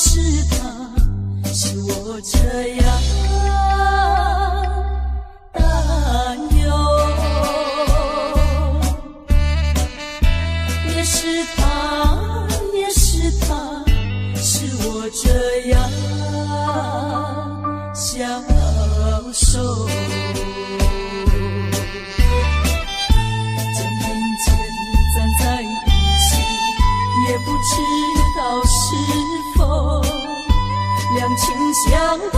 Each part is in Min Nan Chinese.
是他，使我這樣擔憂。也是他，也是他，使我這樣消瘦。肩並肩站在一起，也不知道是否兩情相投，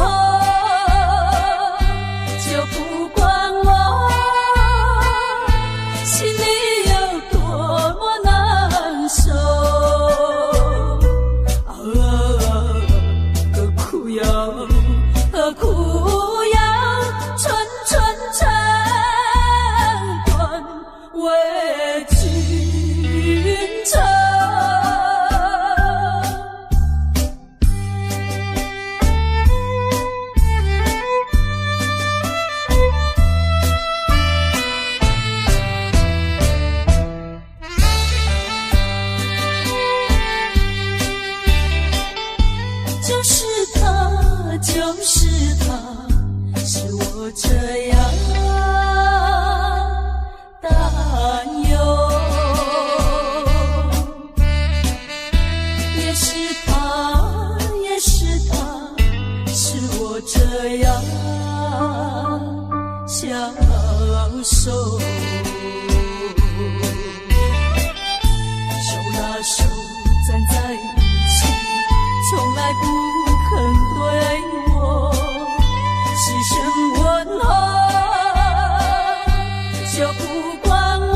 就不管我心裡有多麼難受。啊，何苦要，何苦要寸寸腸斷為君愁。就是他，就是他，使我這樣擔憂。也是他，也是他，使我這樣消瘦。手拉手站在一起，從來不肯對我細聲問候，就不管我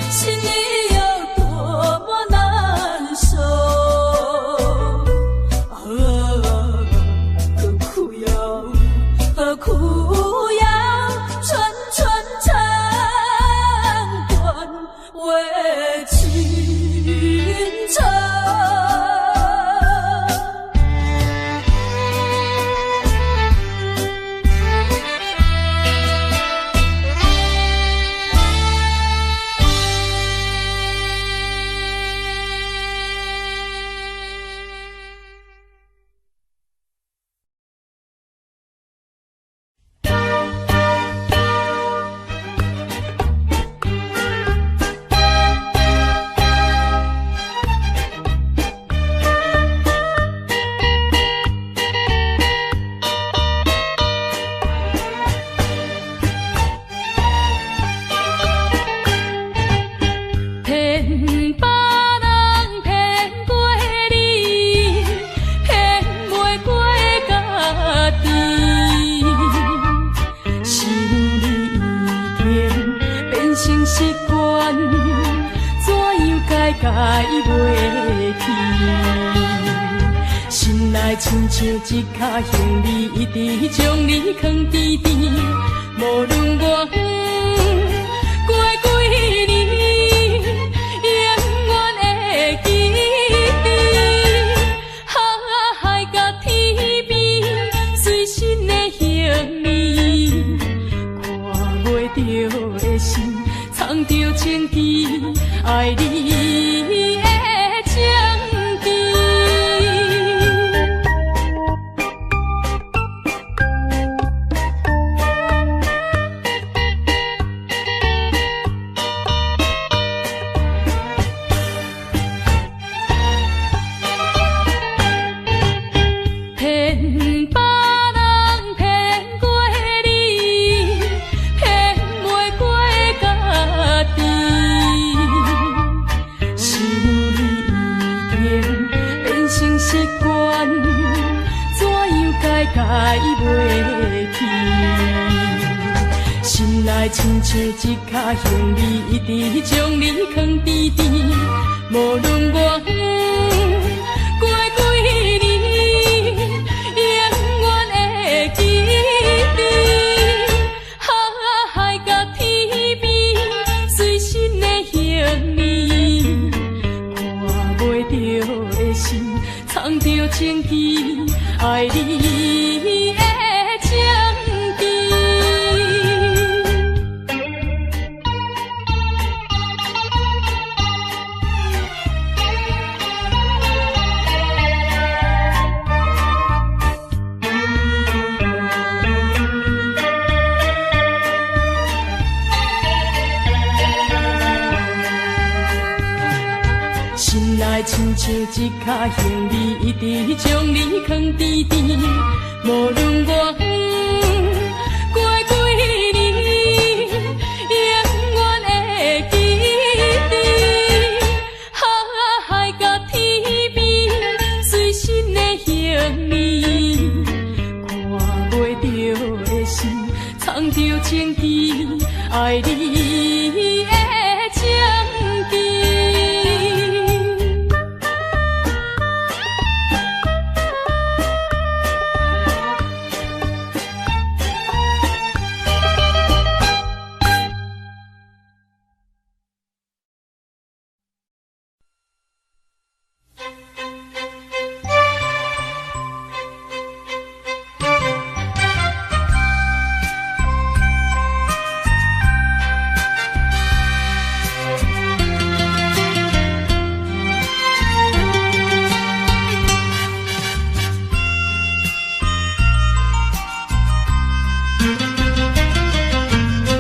心裡有多麼難受。啊，何苦要，何苦要寸寸腸斷為君愁。騙別人騙過你，騙袂過家己。想你已經變成習慣，怎樣改改袂去？心內親像一跤行李，一直將你囥甜甜，無論偌遠，過幾年，永遠會記得。海角天邊，隨身的行李，看袂著的心，藏著情枝，愛你的情枝。騙別人騙過你，騙袂過家己。想你已經變成習慣，怎樣改改袂去？心內親像一跤行李，一直將你囥甜甜，無論偌遠，過幾年，永遠會記得。海角天邊，隨身的行李，看袂著的心，藏著情枝，愛你的情枝。來親像一跤行李，一直將你囥甜甜。無論偌遠，過幾年，永遠會記得。海角天邊，隨身的行李，看袂著的心，藏著情意，愛你的情字。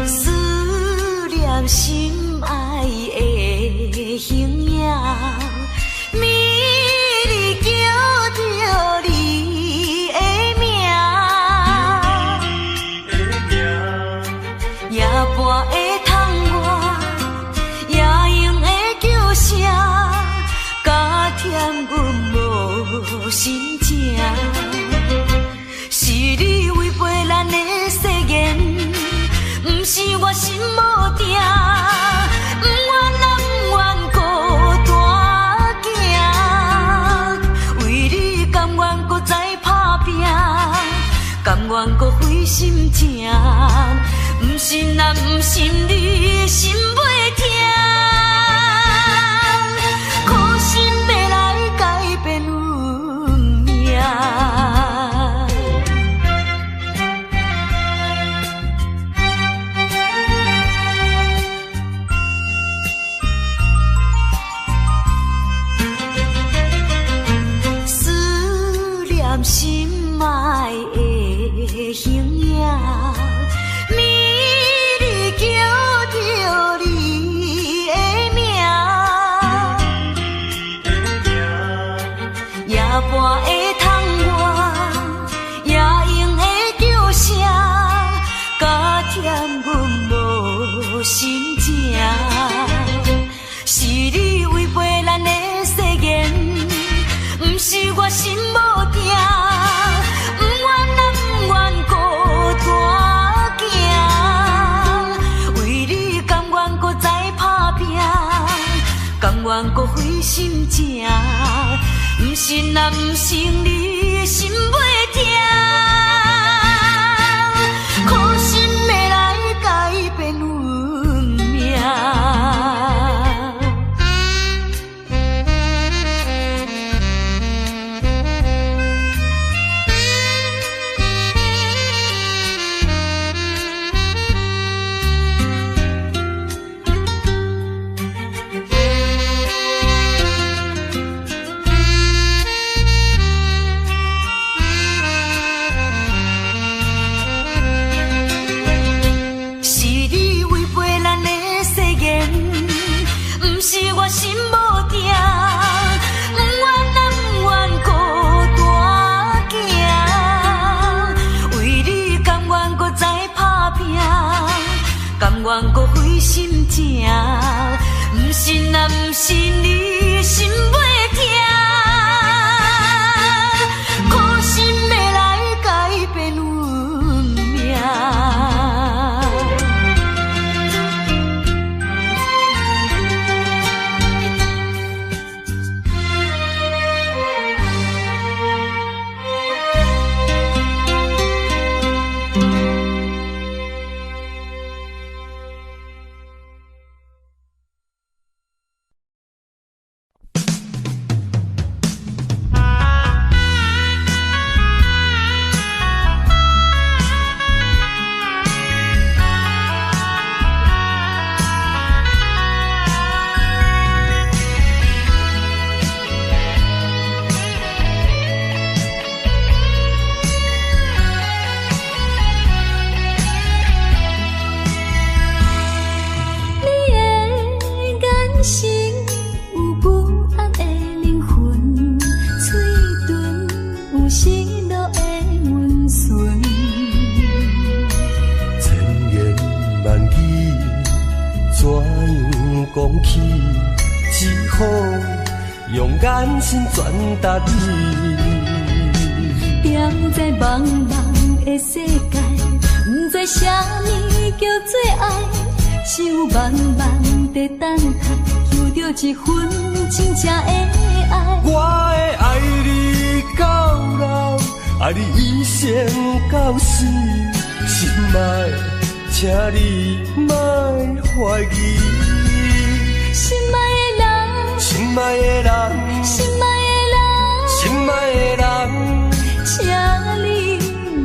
思念心愛的形影，美麗叫著你的名。夜半的窗外，夜莺的叫聲，加添阮無心情。是你違背咱的誓言，毋是我心無定，不願啊不願孤單行，為你甘願閣再打拼，甘願閣費心情，毋信啊毋信你心袂疼，苦心欲來改變運命。思念心愛的形影，美麗叫著你的名。夜半的窗外，夜鶯的叫聲，加添阮無心情。是你違背咱的誓言，毋是我心無定，不願啊不願孤單行，為你甘願閣再打拼，甘願閣費心情，毋信啊毋信你心袂疼，苦心欲來改變運命。是你違背咱的誓言，毋是我心無定，不願啊不願孤單行，為你甘願閣再打拼，甘願閣費心情，毋信啊毋信你心袂疼，苦心欲來改變運命。你的眼神有孤單的怎样讲起？只好用眼神转达你。踮在茫茫的世界，毋知啥物叫做愛，只有慢慢地等待，求著一份真正的愛。我會愛你到老，愛你一生到死，心愛，請你莫懷疑。心愛的人，心愛的人，心愛的人，心愛的人，請你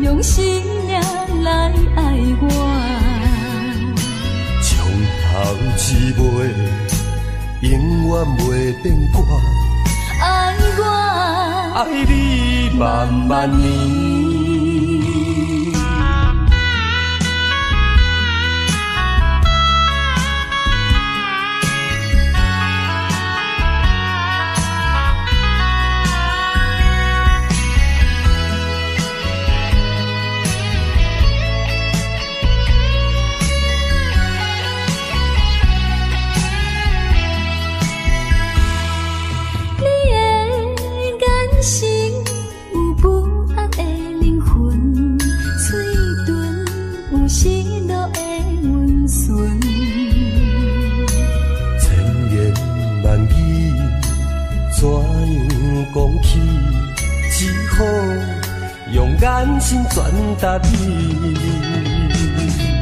用生命來愛我。從頭至尾，永遠袂變卦。愛我，愛你萬萬年。眼神轉達你。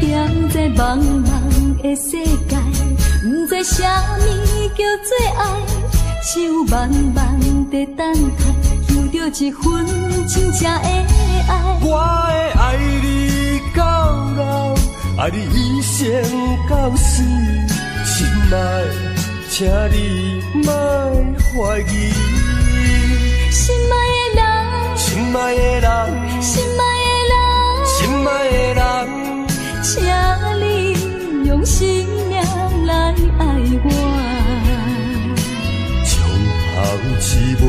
踮在茫茫的世界，毋知啥物叫做愛，只有慢慢地等待，求著一份真正的愛。我會愛你到老，愛你一生到死，心愛，請你莫懷疑。心愛的人，心愛的人，心愛的人，心愛的人，請你用生命來愛我。從頭至尾，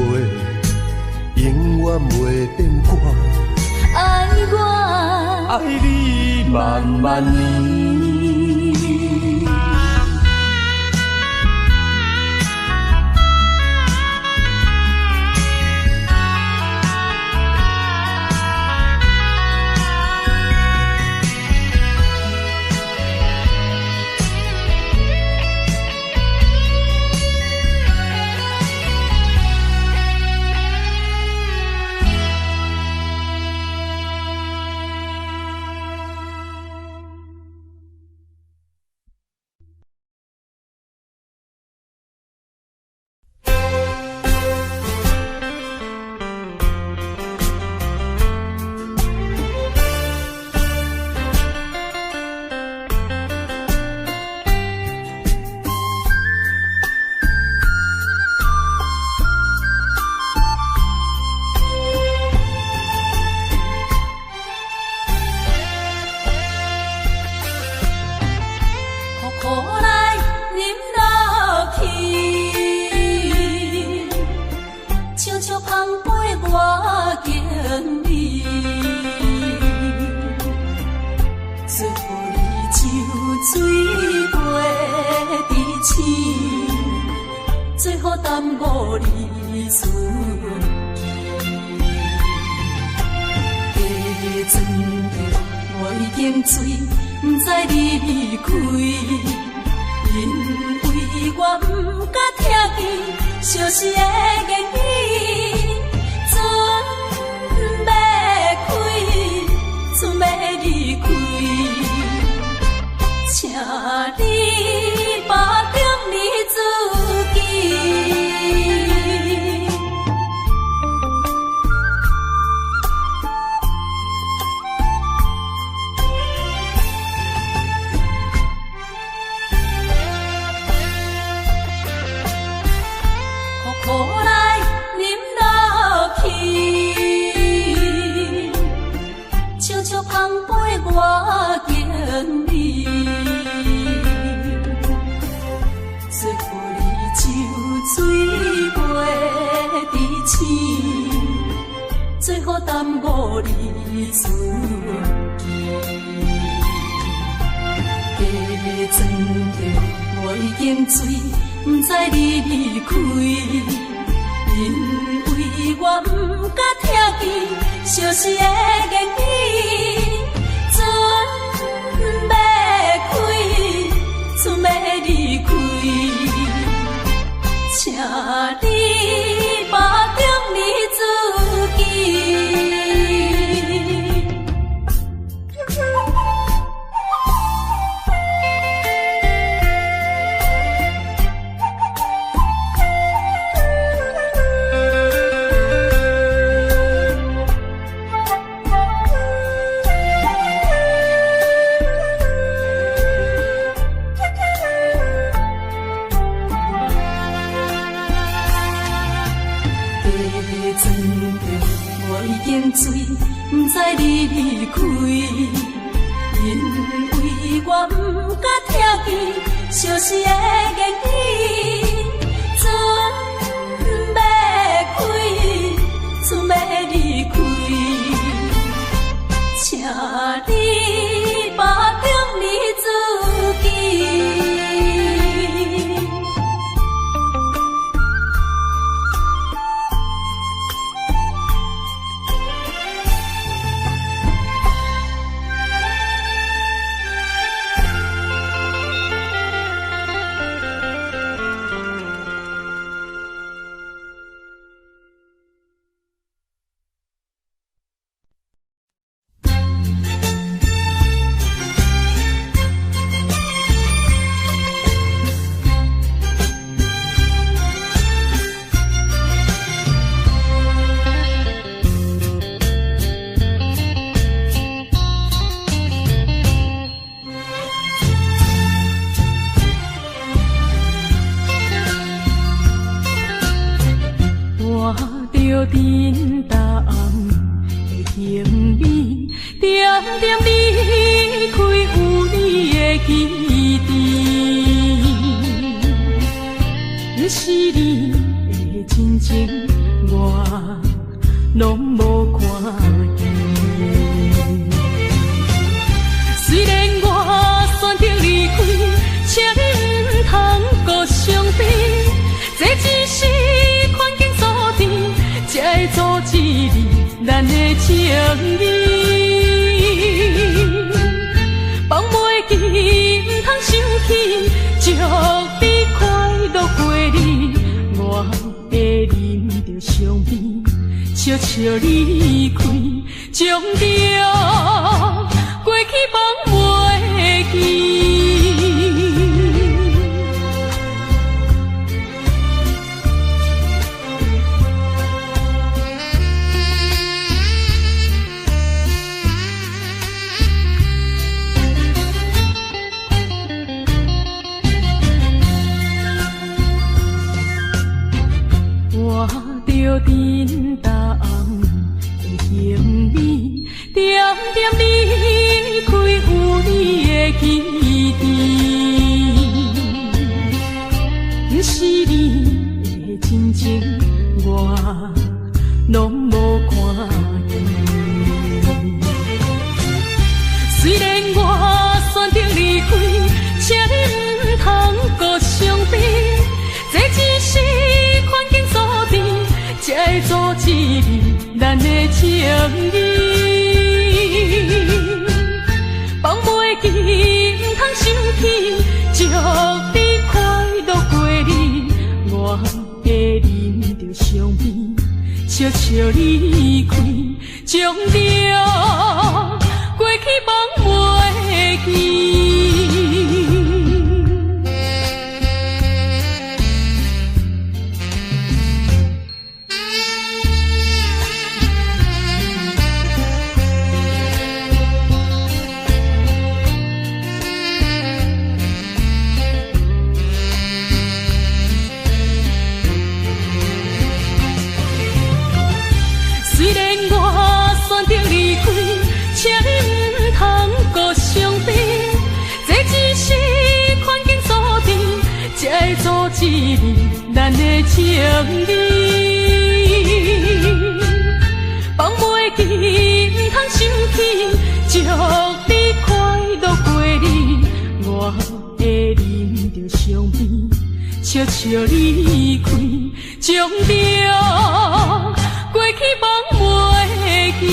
永遠袂變卦。愛我，愛你萬萬年。假裝著我已經醉，毋知離開，因為我毋敢聽見相思的言語，船欲開，船欲離開，請你保重你自己。我已經醉，毋知離開，因為我毋敢聽見相思的言語，船欲開，船欲離開，請你保重你自己。祝你快樂過日，我會忍著傷悲，悄悄離開，將著過去夢袂記。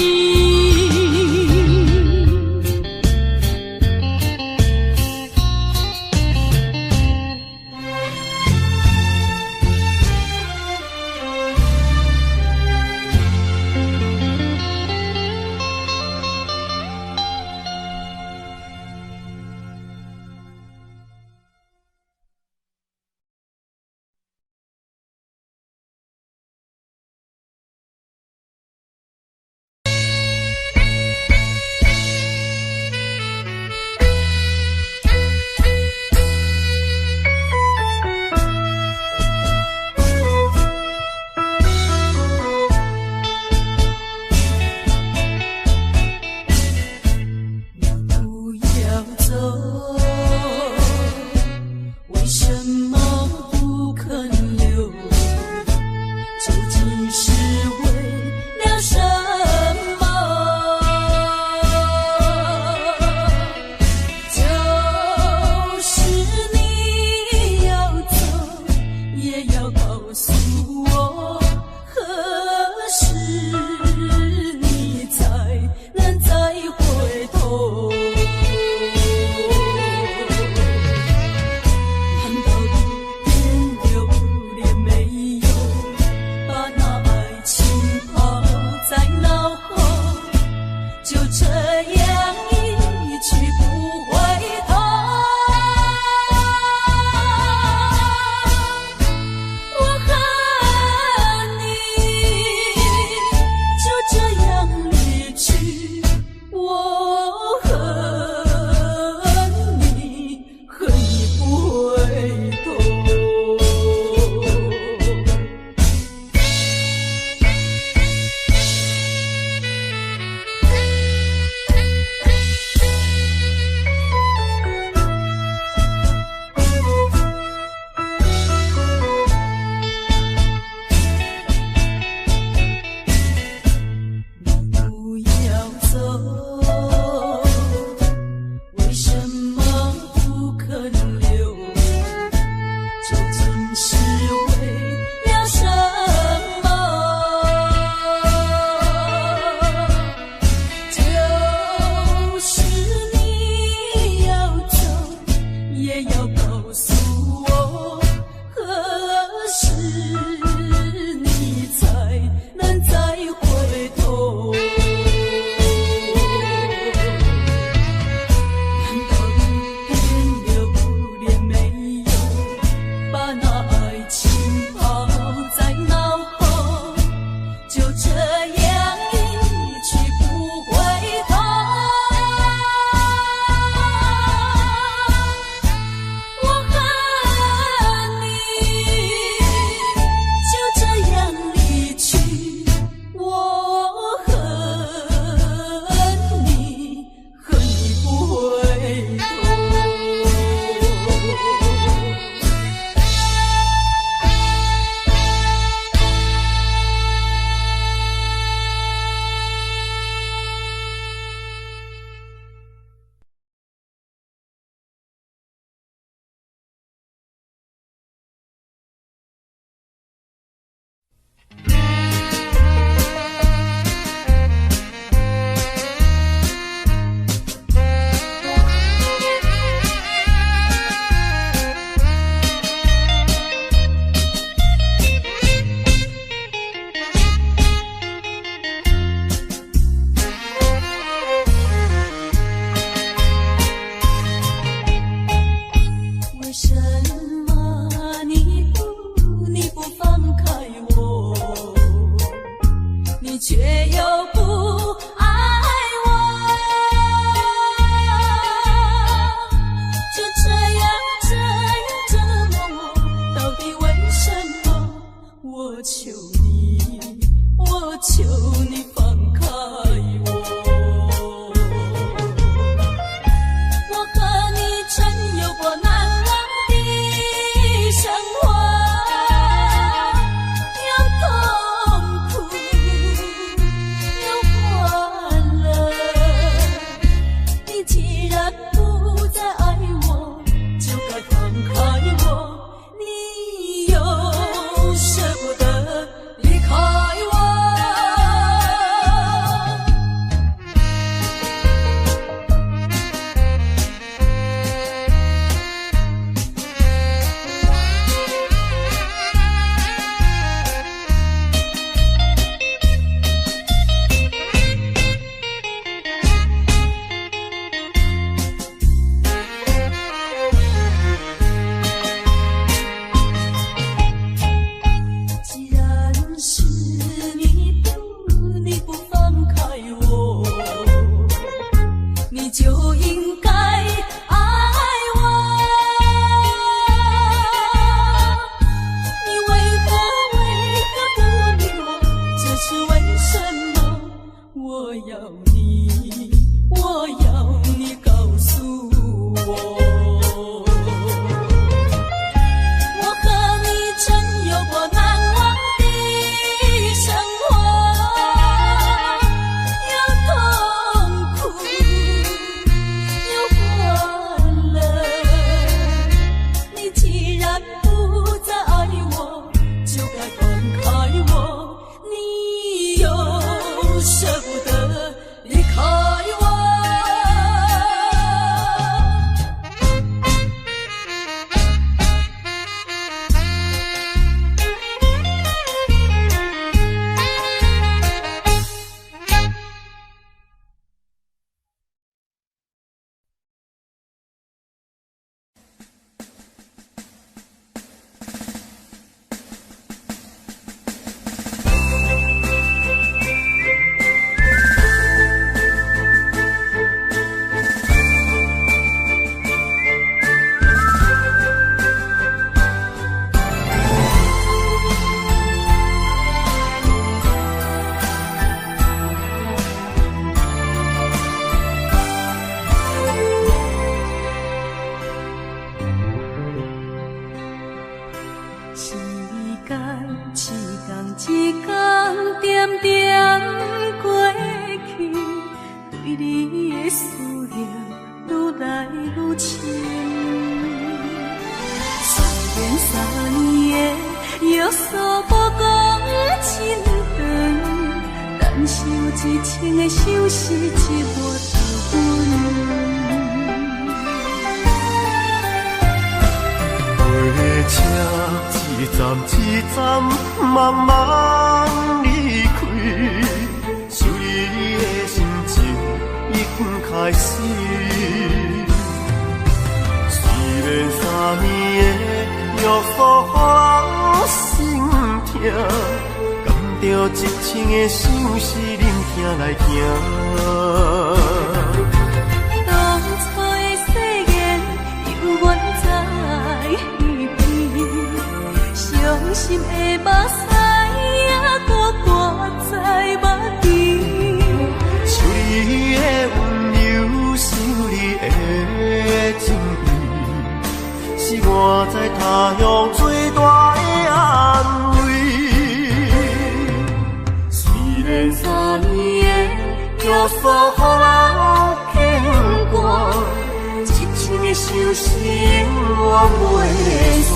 點點過去，對你的思念愈來愈深。雖然三年的約束無講真長，但是有一千个相思折磨著阮。火車一站一站慢慢離開，想你的心情已經開始。雖然三年的約束予人心疼，敢著一千个相思忍疼來行。當初的誓言猶原在耳邊，傷心的目屎猶閣掛在目邊。想你的溫柔，想你的情意，是我在他鄉最大的安慰。雖然三年的約束予人牽掛，一千个相思永遠袂散。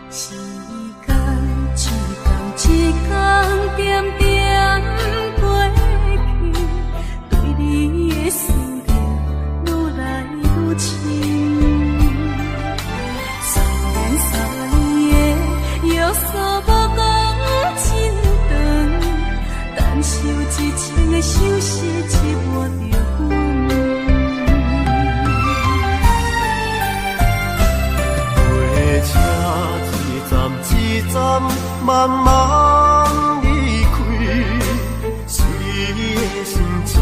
時間一天一天點點過去，對你的思念愈來愈深。雖然三年的約束無講真長，但是有一千个相思折磨著阮。火車一站一站慢慢離開，想你的心情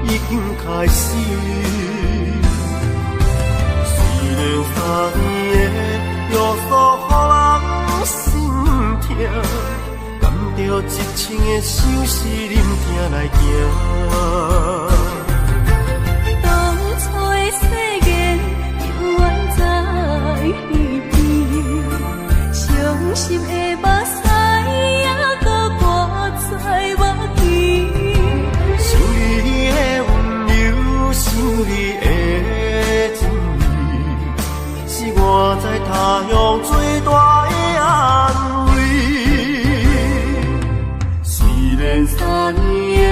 已經開始。雖然三年的約束予人心疼，敢著一千个相思忍疼來行。當初的誓言猶原在耳邊，傷心的目屎猶閣掛在目邊。想你的溫柔，想你的情意，是我在他鄉最大的安慰。雖然三年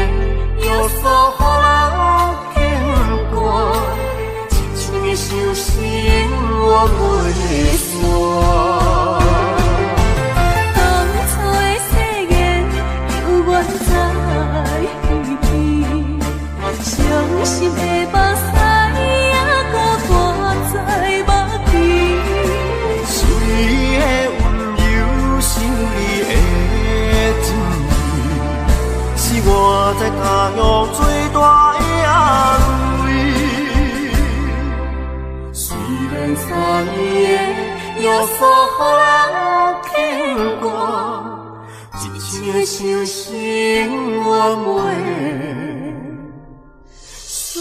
的約束予人牽掛，一千个相思永遠袂散。當初的誓言猶原在耳邊，傷心的目屎猶閣掛在目邊。想你的溫柔，想你的情意，是我在他鄉最大的安慰。雖然三年的約束予人牽掛，一千个相思永遠袂散。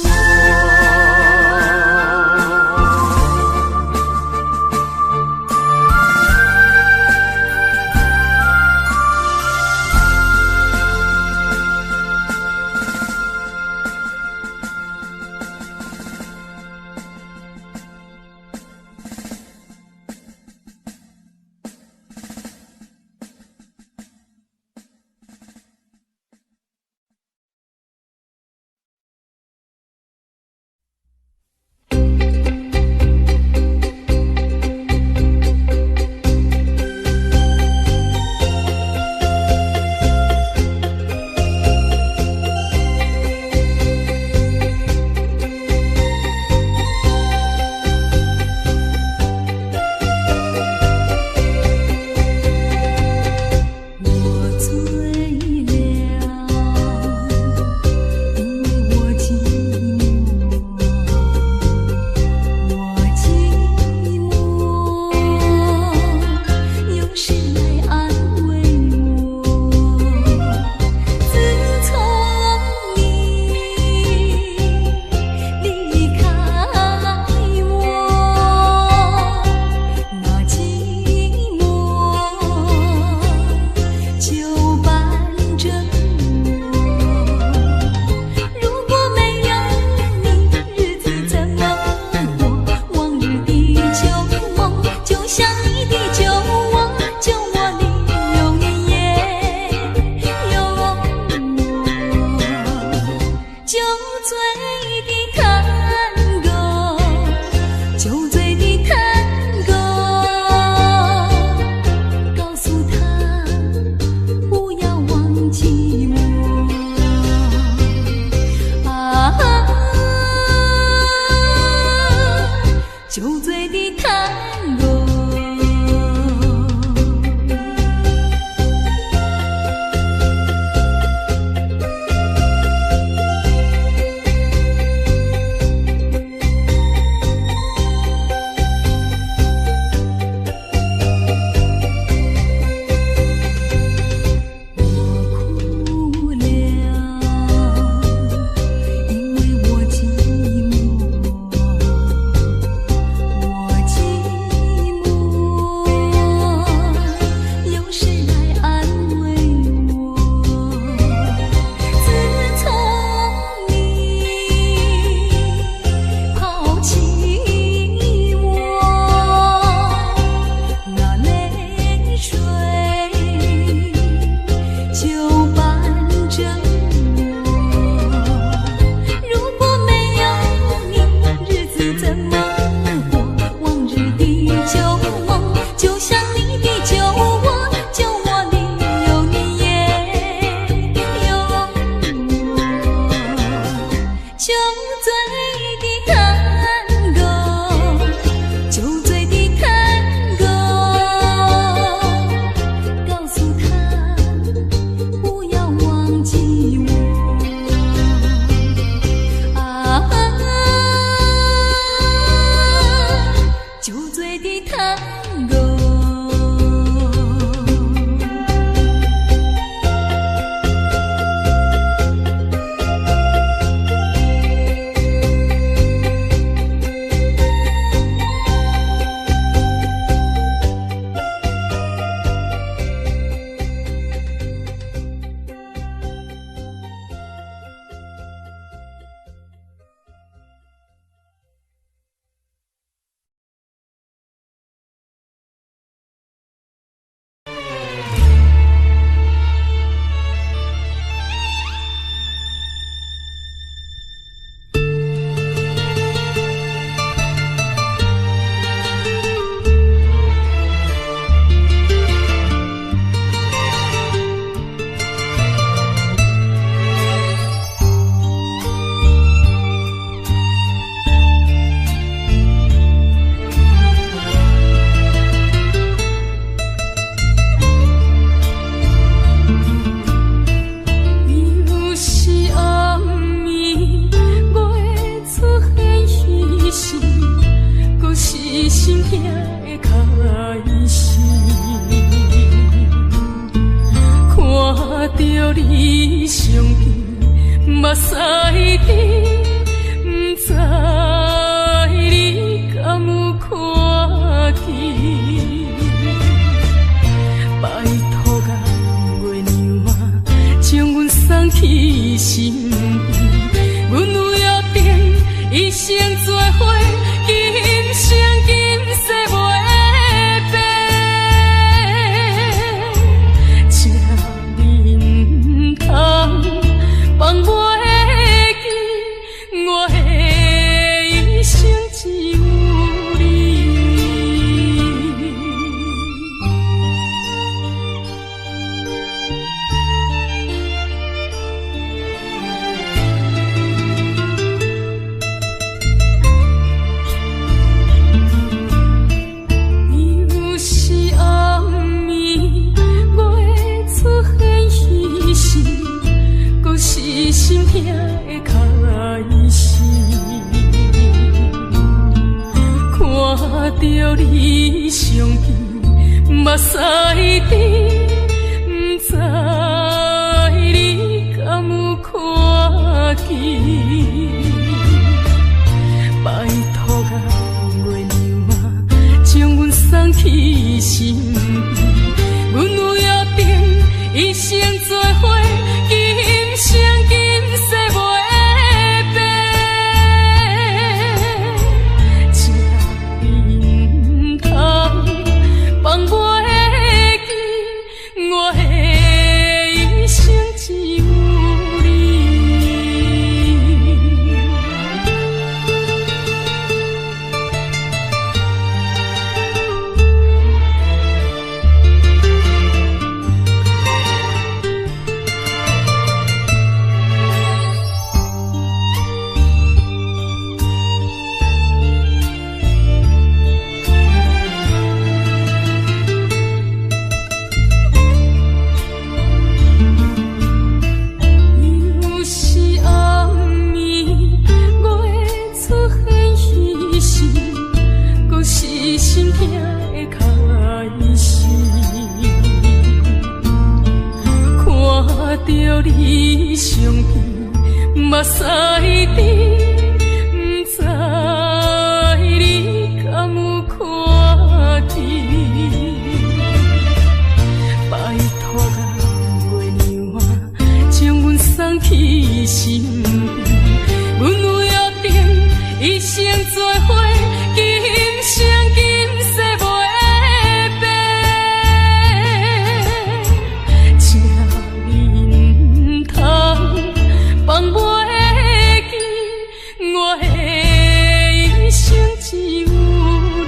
酒醉的探戈，酒醉的探戈，告訴他不要忘記我。啊，酒醉的探戈。我哭了，因為我寂寞，我寂寞，有誰來安慰我？自從你拋棄我，那淚水就伴著我。如果沒有你，日子怎麼過？往日的舊夢，就像你的酒窩，酒窩裡有你也有我。酒醉的探戈，酒醉的探戈，告訴他不要忘記我。啊，酒醉的探戈。又是暗暝，月出現彼時，閣是心疼的開始。看著你傷悲，目屎滴，毋知你敢有看見？拜託甲月娘啊，將阮送去身邊。阮有約定，一生做伙，今生今世袂變。這呢毋通放袂記，我的一生只有你。又是暗暝，月出現彼時，閣是心疼的開始。看著你傷悲，目屎滴，毋知你敢有看見？拜託甲月娘啊，將阮送去身邊。阮有約定，一生做伙，今生今世袂變。這呢毋通放袂記，我的一生只有你。著你身邊，目屎甜，毋知你敢有看見？拜託啊，月娘啊，將阮送去身邊。阮有約定，一生做伙，今生今世袂變。這呢毋通放袂記，我的一生只有你。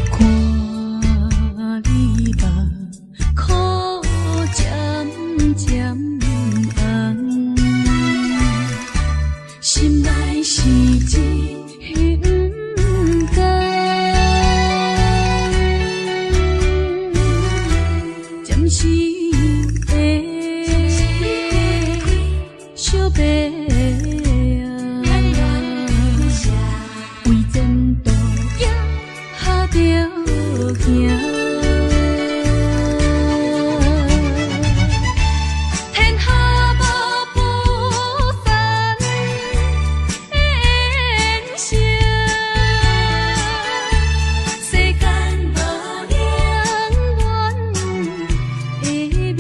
看你目箍渐漸紅，心內是一毋甘。暫時的相拼啊，為前途行著行。天下無不散的宴席，世間無兩願的美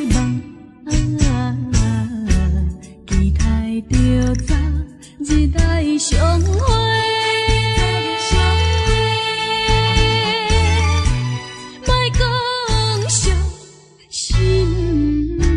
夢，期待著早日來相會。莫講傷心話。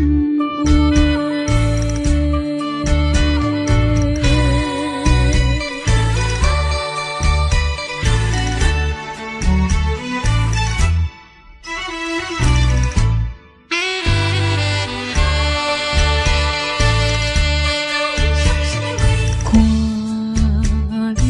看你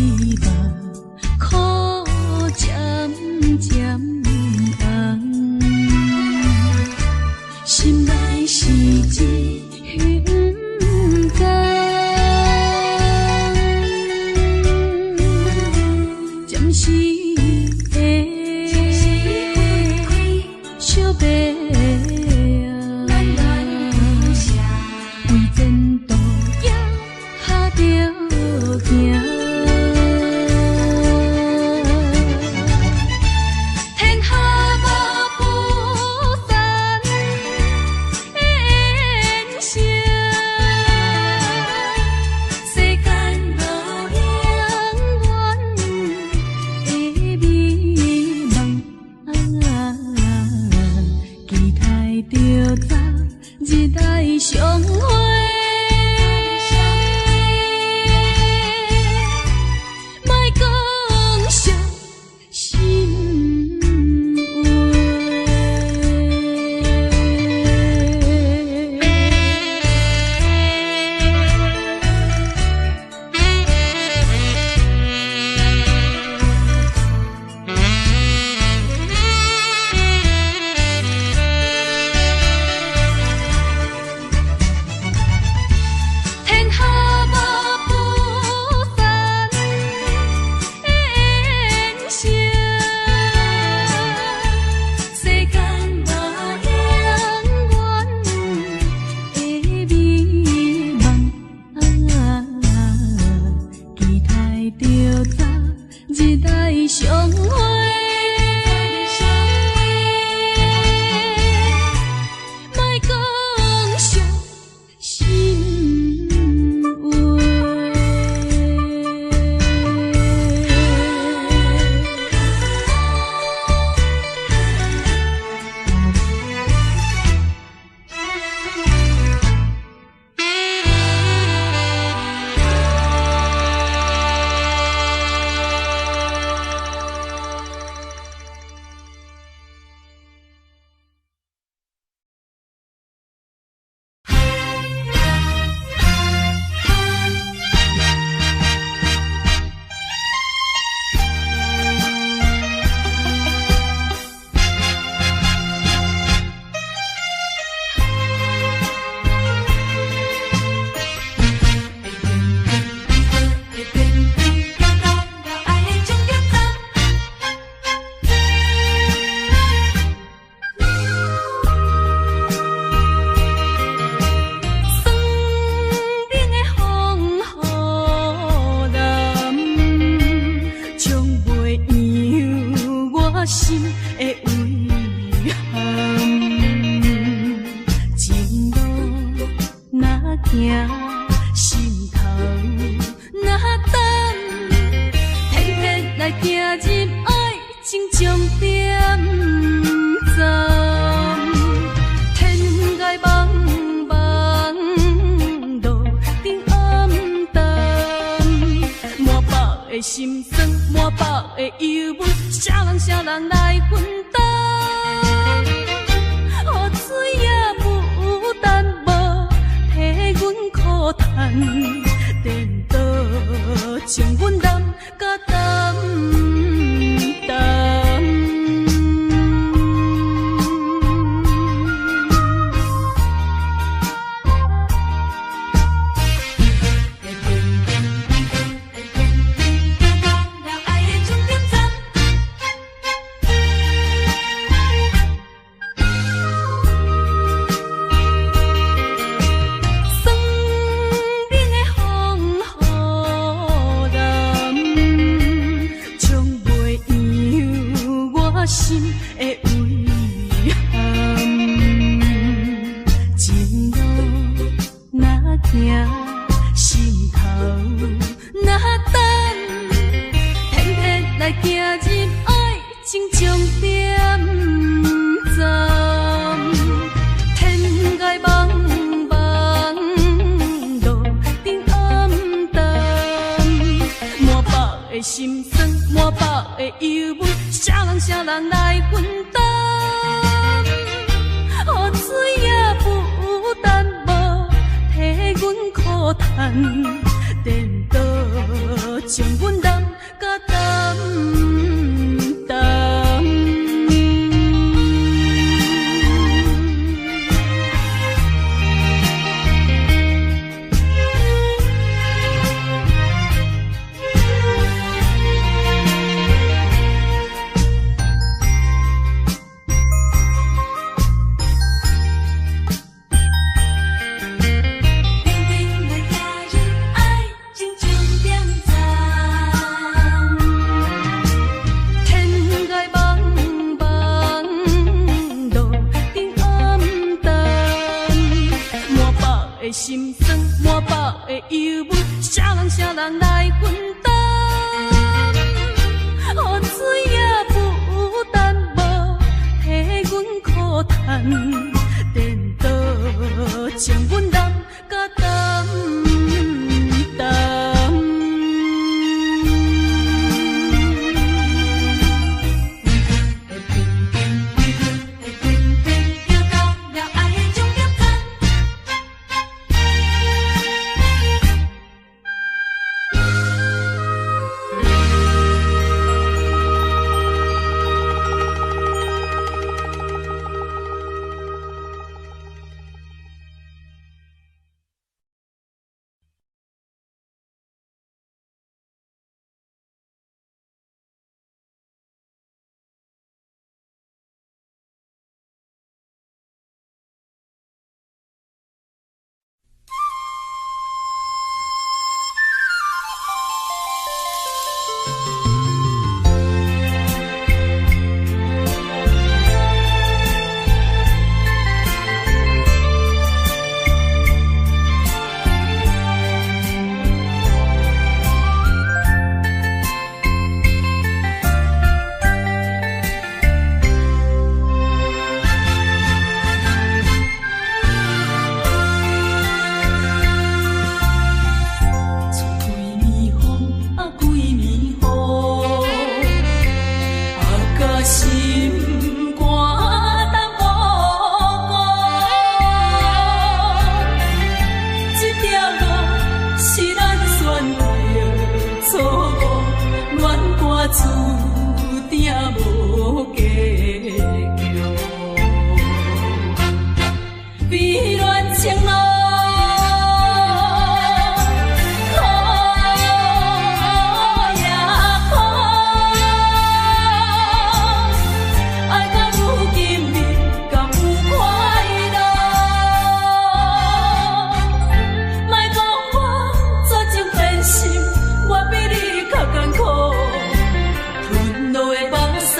心的遺憾。情路若行，心頭若等，偏偏來行入愛情終點站。天涯茫茫，路頂暗淡，滿腹的心酸，滿腹的憂悶，啥人啥人來分擔？雨水也不等，無替阮苦嘆，顛倒將阮攬甲淡淡。酸冷的風雨淋，沖袂揚我心的遺憾。情路若行，心頭若等，偏偏來行入愛情終點站。天涯茫茫，路頂暗淡，滿腹的心酸，滿腹的憂悶，啥人啥人來分擔？雨水也不等，無替阮苦嘆，顛倒將阮攬甲淡淡。偏偏來行入愛情終點站。天涯茫茫，路頂暗淡，滿腹的心酸，滿腹的憂悶，啥人啥人來分擔？雨水也不等，無替阮苦嘆，顛倒將阮攬甲淡淡。行到了愛的終點站。吹規暝風啊，規暝雨，啊，甲心肝等無顧。這條路是咱選擇錯誤，戀歌注定無結局。悲戀情路。苦也苦，愛到如今你敢有快樂？莫講我絕情變心，我比你較艱苦，吞落的目屎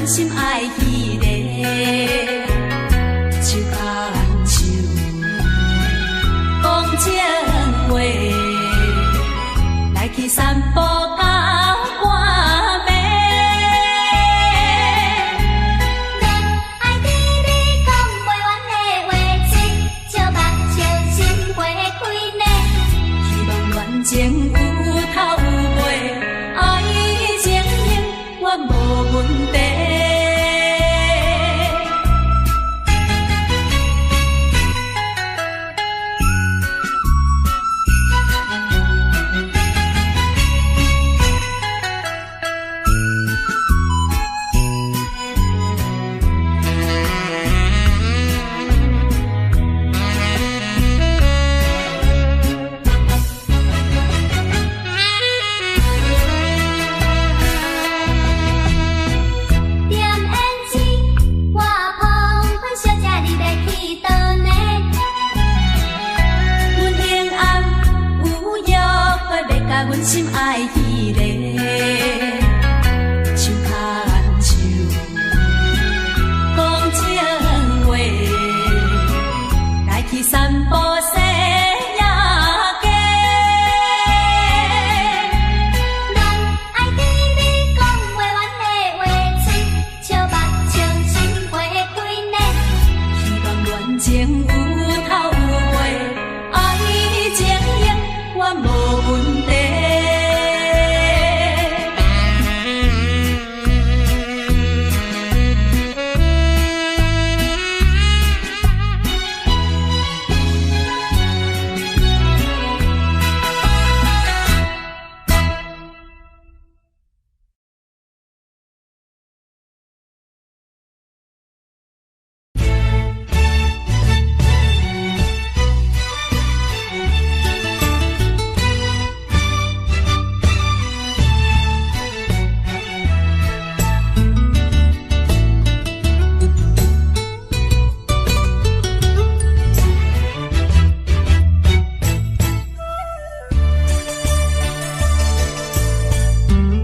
心愛彼个手牽手講情話，來去散步到半暝。恋愛甜蜜講袂完的話，嘴笑目笑心花開呢。希望戀情有頭有尾，愛情永遠無問題。點胭脂，我黃昏小姐你欲去佗呢？阮永暗有約會，欲佮阮心愛彼个手牽手講情話，來去散步西仔街。戀愛甜蜜講袂完的話，嘴笑目笑心花開呢。希望戀情有頭有尾，愛情永遠無問題。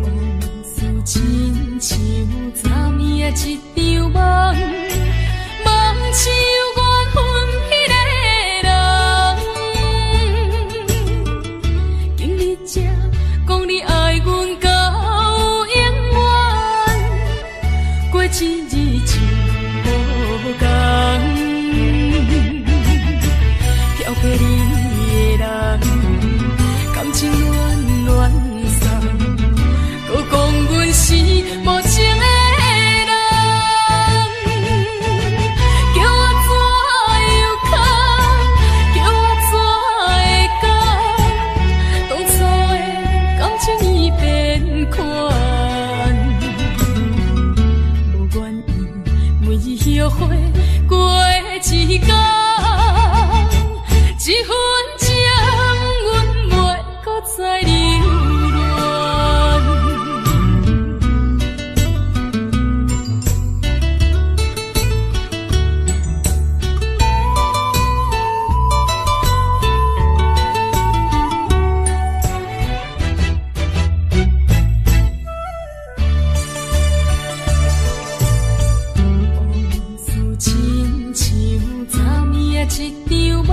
往事親像昨暝的一場夢，夢像緣分彼个人。今日才講你愛阮到永遠，過一日就無仝。飄泊你的人，感情暖暖送，閣講阮是無情的人，叫我怎樣空，叫我怎會甘？當初的感情已變款，無原因，每日後悔過一工，一分鐘阮袂閣再留戀。往事親像昨暝的一場夢，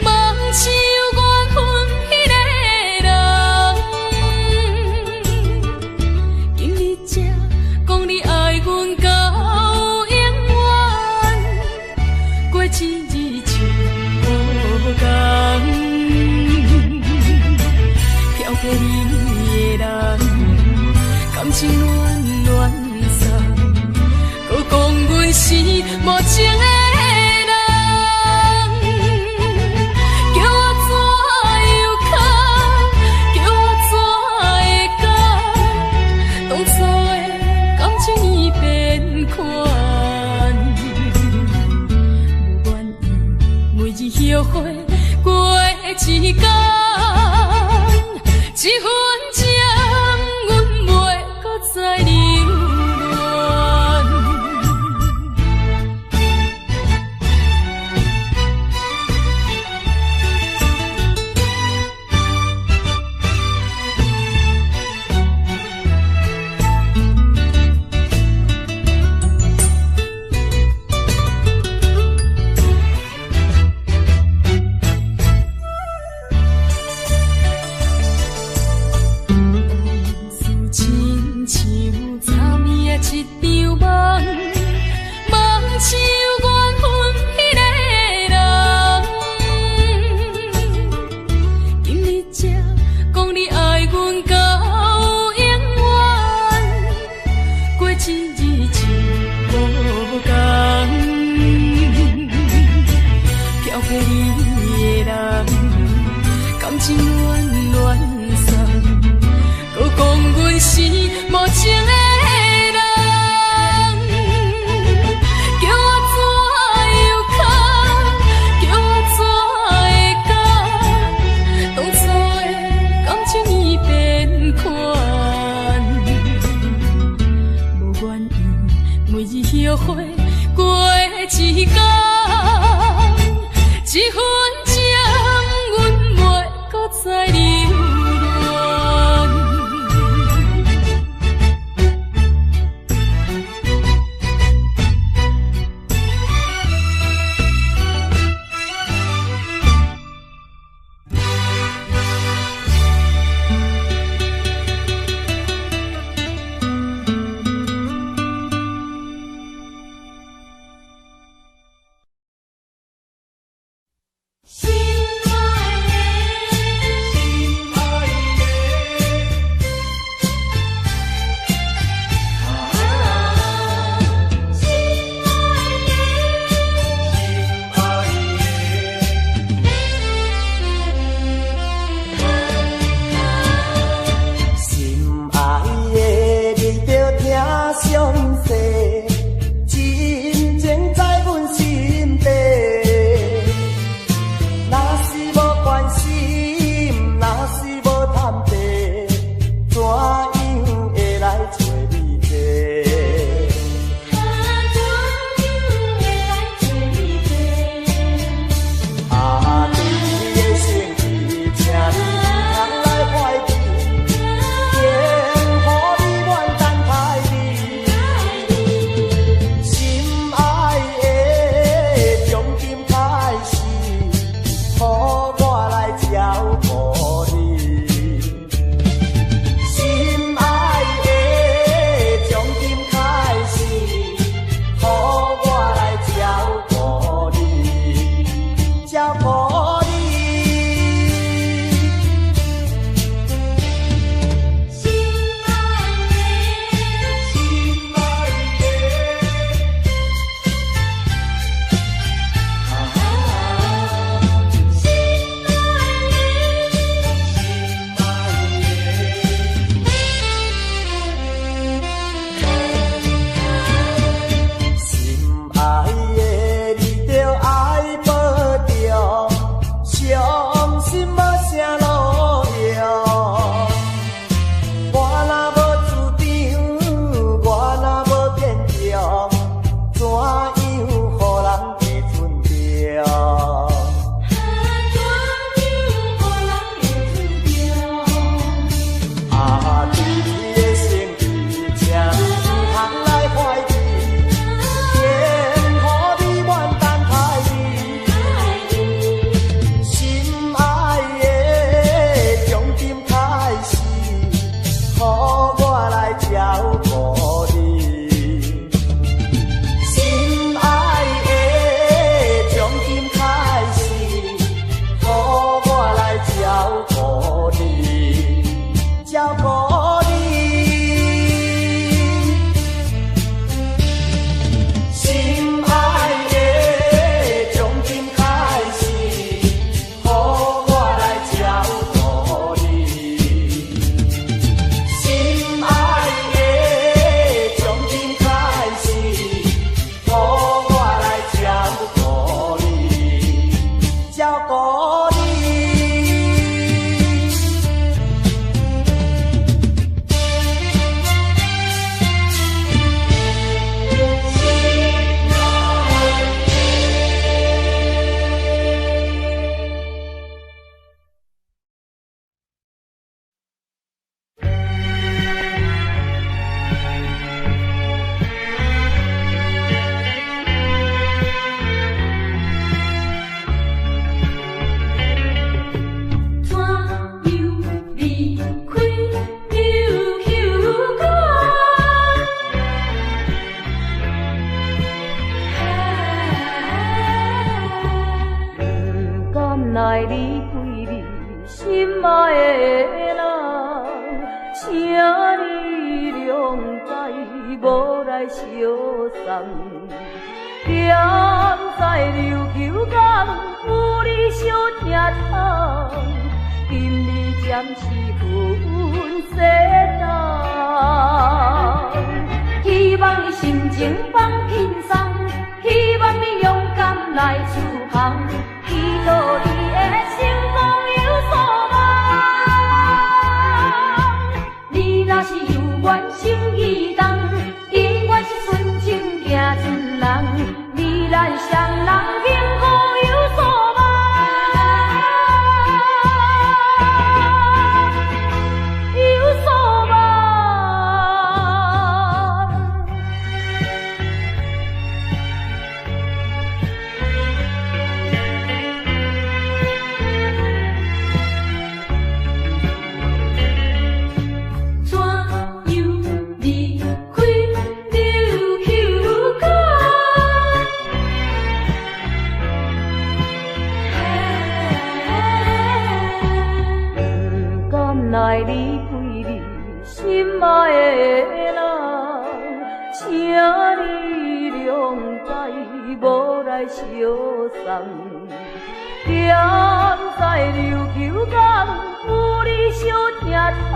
夢像緣分彼个人。今日才講你愛阮到永遠，過一日就無仝。飄泊你的人，感情暖暖送，閣講阮是無情的人，叫我怎樣空，叫我怎會甘？當初的感情已變款，無原因，每日後悔過一工，一分鐘阮袂閣再留戀。情恋恋送，阁讲阮是无情的人，叫我怎样堪？叫我怎会甘？当初的感情已变款，无原因，每日后悔过一工，这份情阮袂阁再留恋。心爱的，心爱的，啊，心爱的，心爱的，心爱的，你著听详细，真情在阮心底。若是無關心，若是無談地，怎樣會來找你坐？啊，怎樣會來找你坐？啊，對你的心意，請你毋通來懷疑，幸福美滿等待你。心愛的，從今開始，予我來照顧你。心愛的，從今開始，予我來照顧你，照顧你。心愛的，心愛的，啊，心愛的，心愛的，心愛的，你著愛保重，傷心無啥路用。我若無主張，我若無堅強，怎樣予人會尊重？啊，怎樣予人會尊重？啊，對你的心意，請你毋通來懷疑，幸福美滿等待你。心愛的，從今開始，予我來照顧你。心愛的，從今開始，予我來照顧你，照顧你。心愛的，從今開始，予我來照顧你。心愛的，從今開始，予我來照顧你，照顧你。怎樣離開琉球港？不甘來離開你心愛的人，請你諒解，無來相送。踮在琉球港，有你相疼痛，今日暂时分西东。希望你心情放輕鬆，希望你勇敢來出航，祈禱你的成功有所望。你若是有緣心意動，永遠是純情行出人，未來雙人幸福有所望，有所望。怎樣離開琉球港？不甘来离开你心愛的人，請你諒解，無來相送。踮在琉球港，有你相疼痛，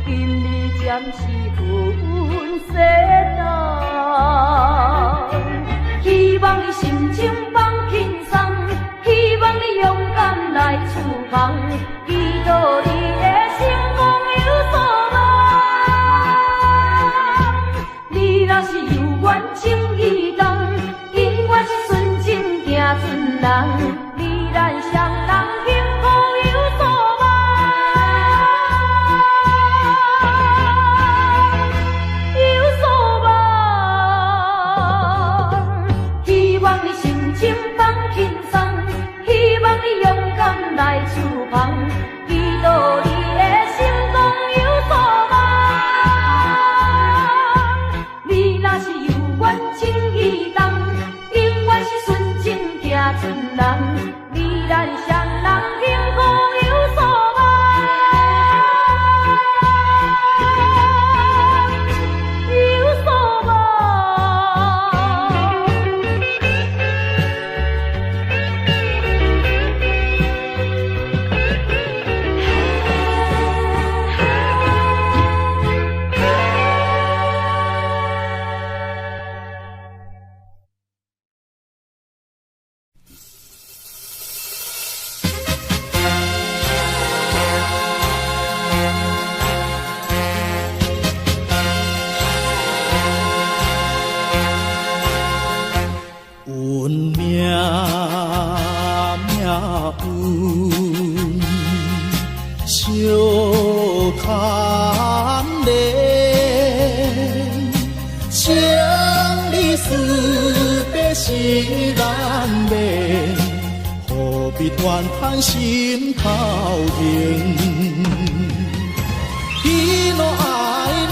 今日暫時分西東。希望你心情放輕鬆，希望你勇敢來出航，祈禱你的成功有所望。你若是有緣情意動，永遠是純情行出人，未來雙人幸福有所望，有所望。希望你心情放輕鬆，希望你勇敢來出航，祈禱你的成功有所望。你若是有緣情意動，永遠是純情行出人，未來雙人幸福有所望，有所望。阮命命運相牽連，生離死別是難免，何必怨嘆心頭形？喜怒哀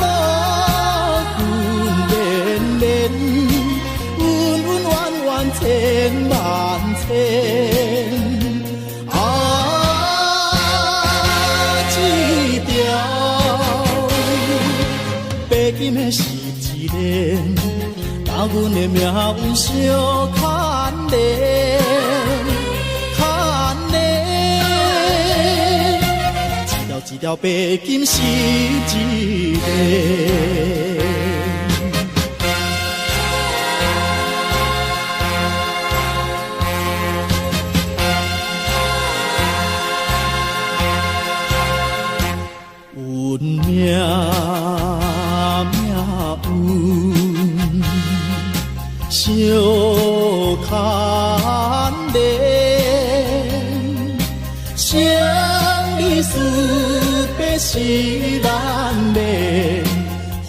樂分連連，恩恩怨怨千萬千。啊，這條白金的十字鏈，甲阮的命運相牽連，牽連。一條一條白金十字鏈。阮命命運相牽連，生離死別是難免，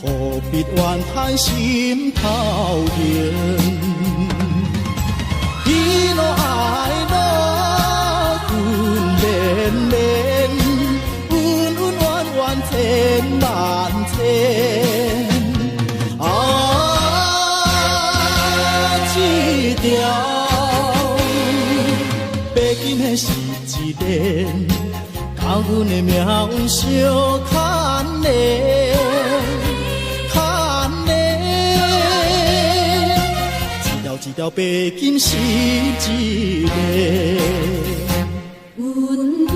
何必怨嘆心頭形？喜怒哀樂分連連，恩恩怨怨千萬千。啊，這條白金的十字鏈，甲阮的命運相牽連，牽連。一條一條白金十字鏈。阮命。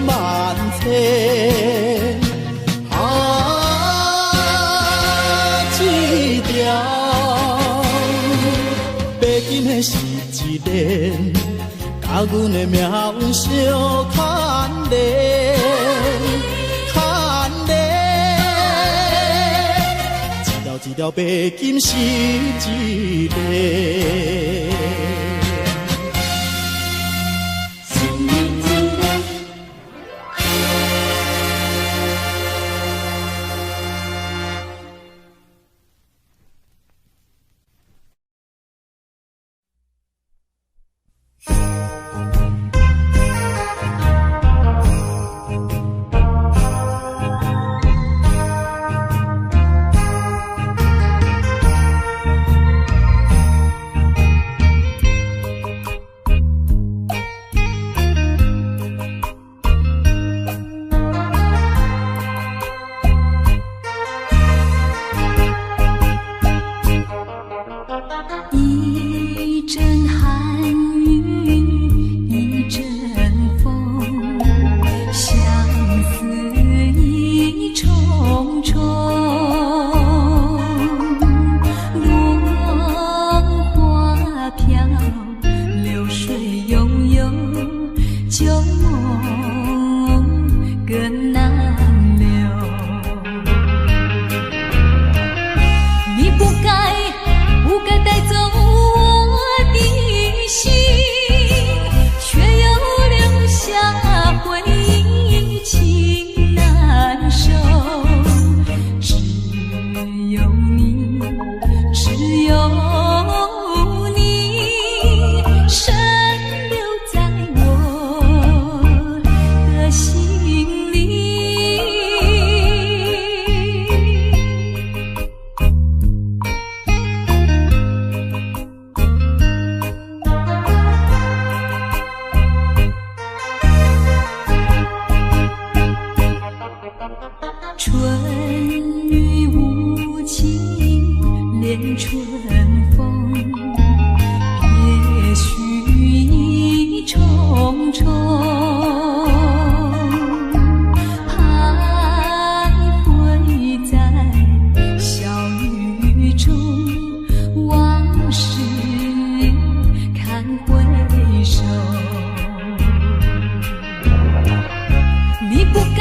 萬千。啊，這條白金的是一連，佮阮的命運相牽連，牽連。一條一條白金是一連。是一個。一陣寒雨一陣風，相思意重重。落花飄，流水悠悠，舊夢更難留。你不該不該帶走我的心，卻又留下回憶情難收。只有你，只有你，深留在我的心裡。春雨無情，戀春風，別緒意重重。徘徊在小雨中，往事堪回首。你不該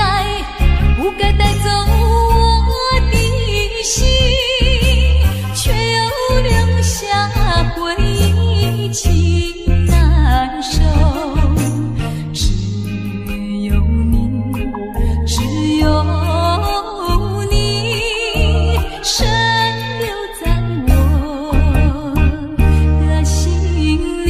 不該帶走我的心，卻又留下回憶情難收。只有你，只有你，深留在我的心裡。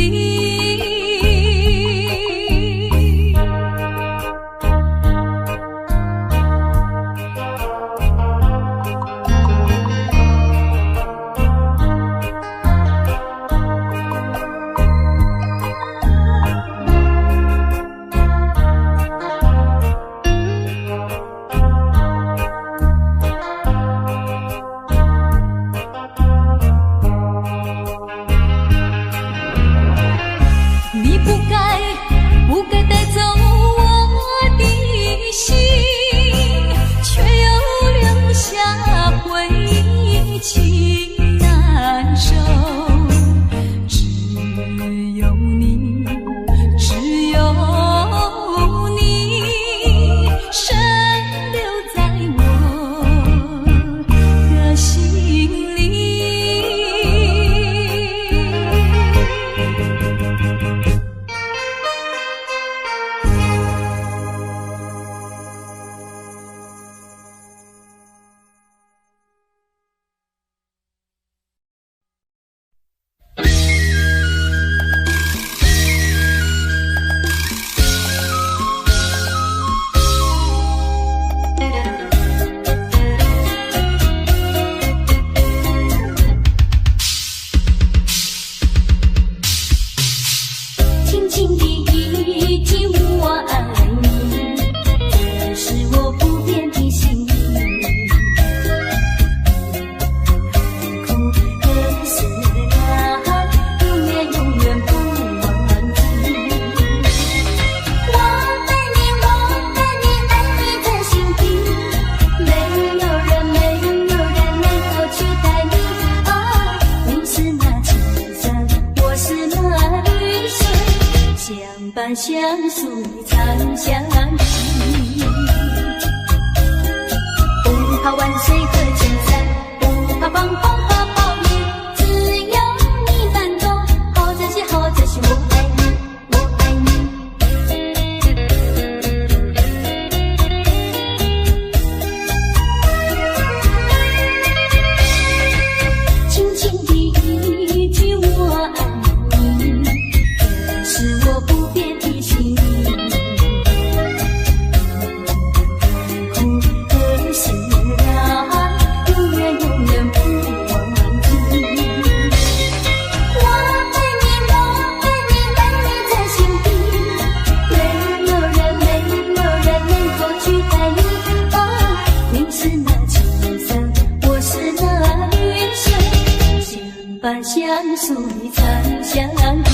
相随长相依。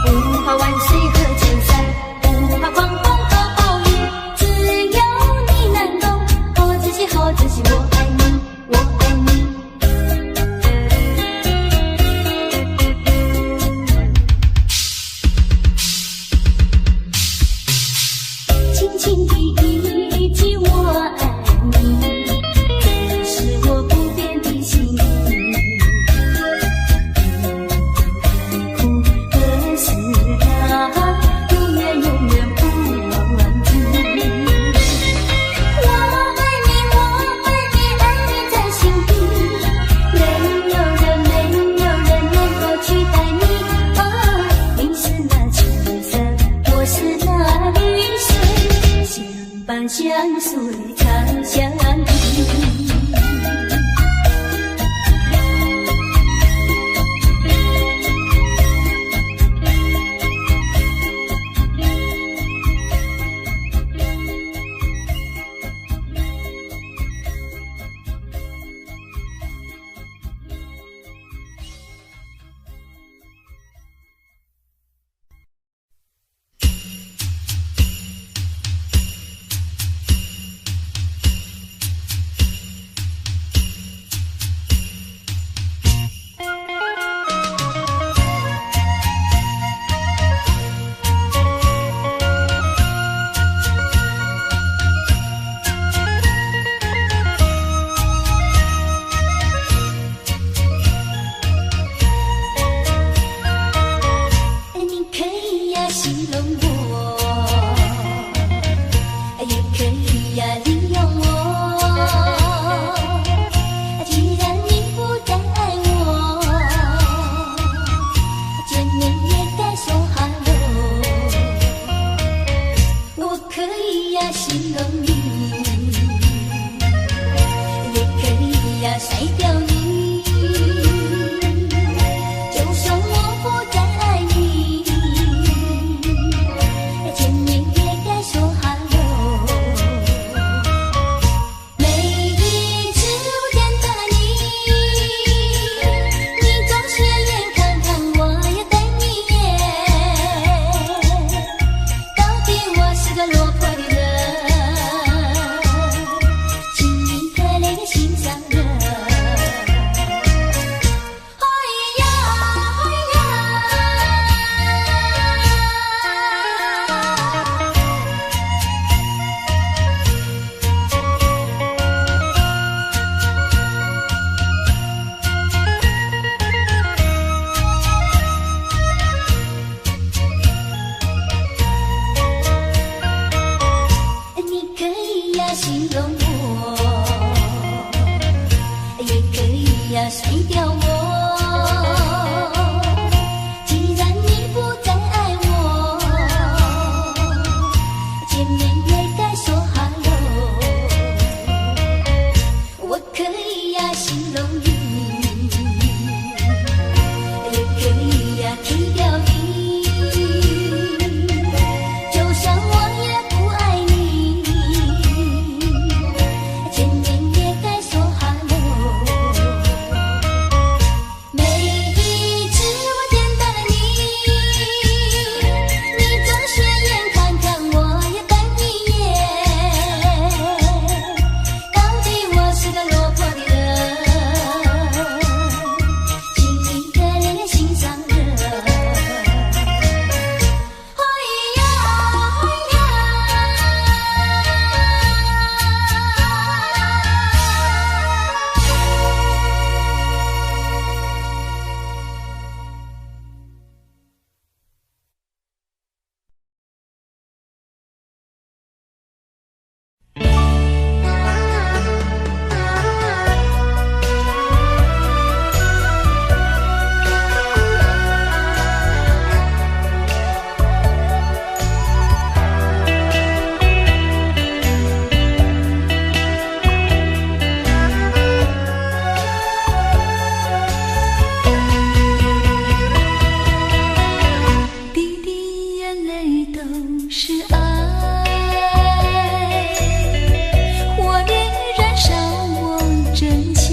不怕万水和千山，不怕狂风和暴雨，只要你能够好自己，好自己，我爱你，我爱你。轻轻的一句我爱你，是我不变的心意。苦和思啊，永远永远不忘记。我爱你，我爱你，爱你在心底，没有人，没有人能够取代你。啊，你是那青山，我是那绿水，相伴相随长相依。你可以呀形容我，也可以呀利用我。既然你不再爱我，见面也该说哈喽。我可以呀形容你，也可以呀甩掉你。就算我不再爱你，见面也该说哈喽。每一次我见到你，你总斜眼看看我又瞪你眼，到底我是个落魄的人，请你可怜心上人。哎呀哎呀！你可以呀形容我，也可以呀甩掉我。既然你不再爱我，见面也该说哈喽。我可以呀形容你，也可以呀踢掉你。就算我也不爱你，见面也该说哈喽。每一次我见到了你，你总斜眼看看我又瞪你眼，到底我是个落魄的人，请你可怜心上人。哎呀哎呀！滴滴眼泪都是爱，火烈燃烧我真情。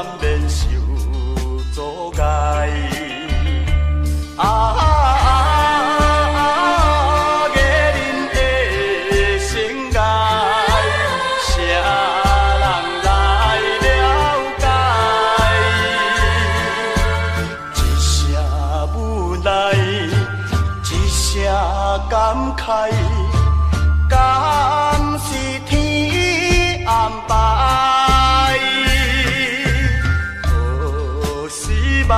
难免受阻碍。啊，艺人的生涯，啥人来了解？一声无奈，一声感慨，敢是天安排？何时挽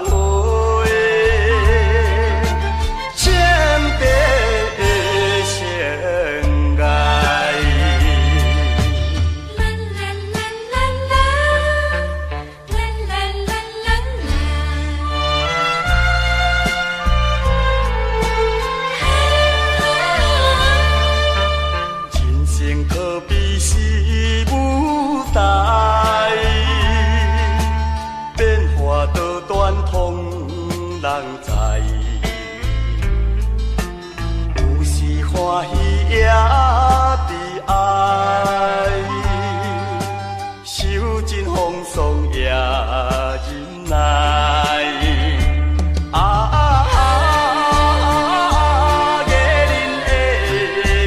回浅白的生涯？啦啦啦啦啦，啦啦啦啦啦。人生可比是舞台，变化多端通人知。有时欢喜也悲哀，受尽风霜也忍耐。啊，艺人的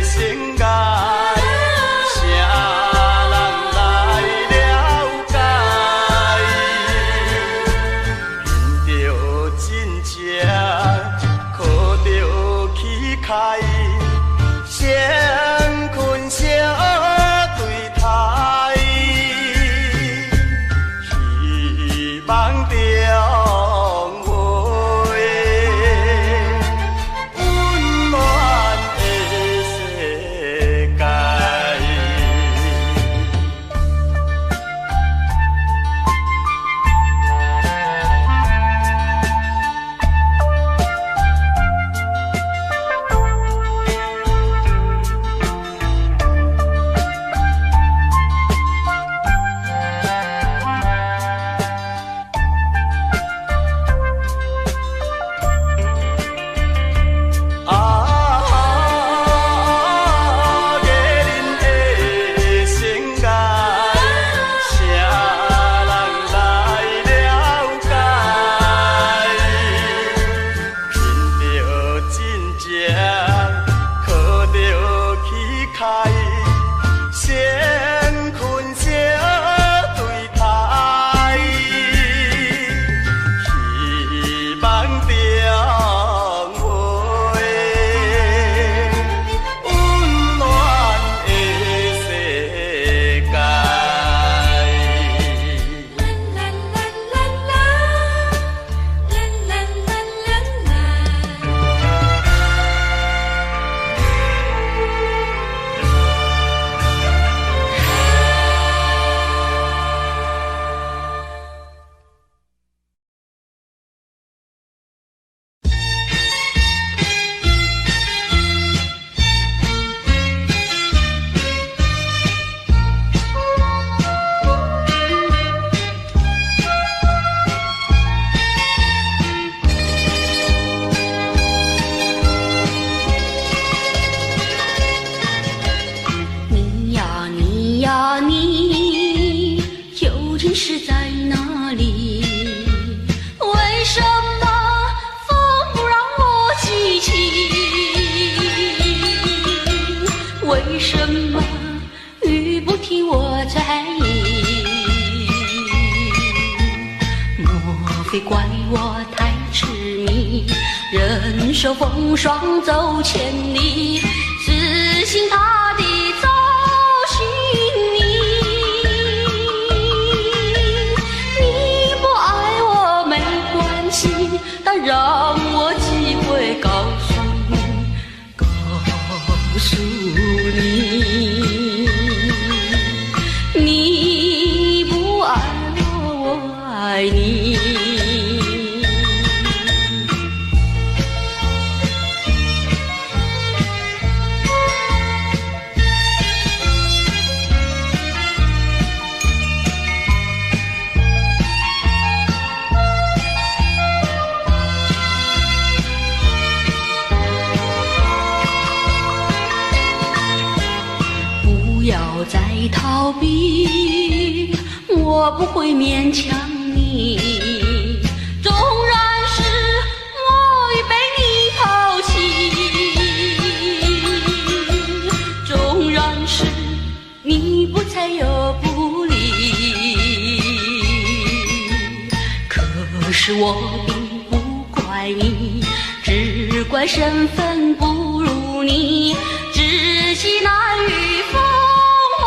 生涯，啥人来了解？凭著真情，靠著气概，先困相对待，希望重回温暖的世界。啊，艺人的生涯，啥人来了解？凭著真情，靠著气概，先困相对待，希望重回温暖的世界。啦啦啦啦啦，啦啦啦啦啦。你呀你呀你，究竟是在哪里？为什么风不让我记起？为什么雨不听我在意？莫非怪我太痴迷，忍受风霜走千里，死心塌地找寻你？你不爱我没关系，但让我机会告诉你，告诉你，你不爱我，我爱你。不要再逃避，我不會勉強你。縱然是我已被你拋棄，縱然是你不睬又不理，可是我並不怪你，只怪身份不如你，知己難與鳳凰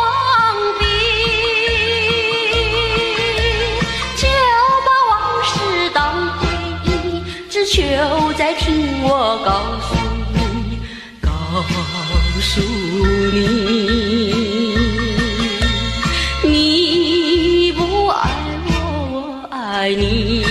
比。就把往事當回憶，只求再聽我告訴你，告訴你，你不愛我，我愛你。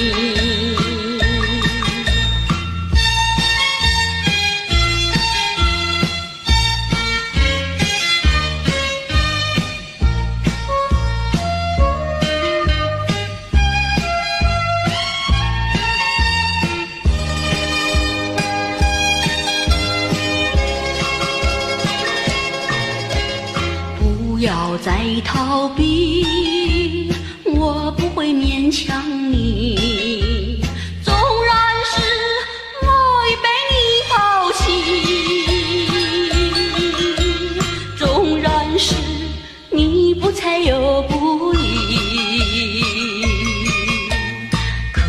不要再逃避，我不會勉強你。縱然是我已被你拋棄，縱然是你不睬又不理，可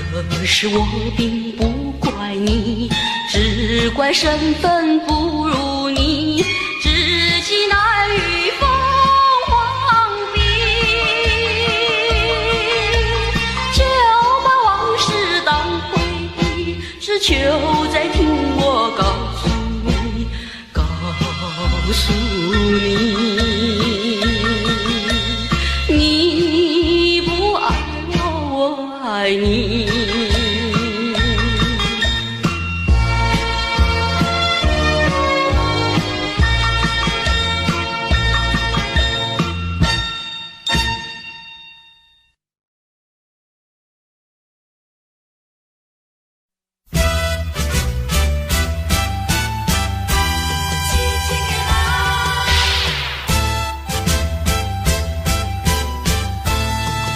是我並不怪你，只怪身份不如你，知己難與鳳凰比。就把往事當回憶，只求再聽我告訴你，告訴你，你不愛我，我愛你。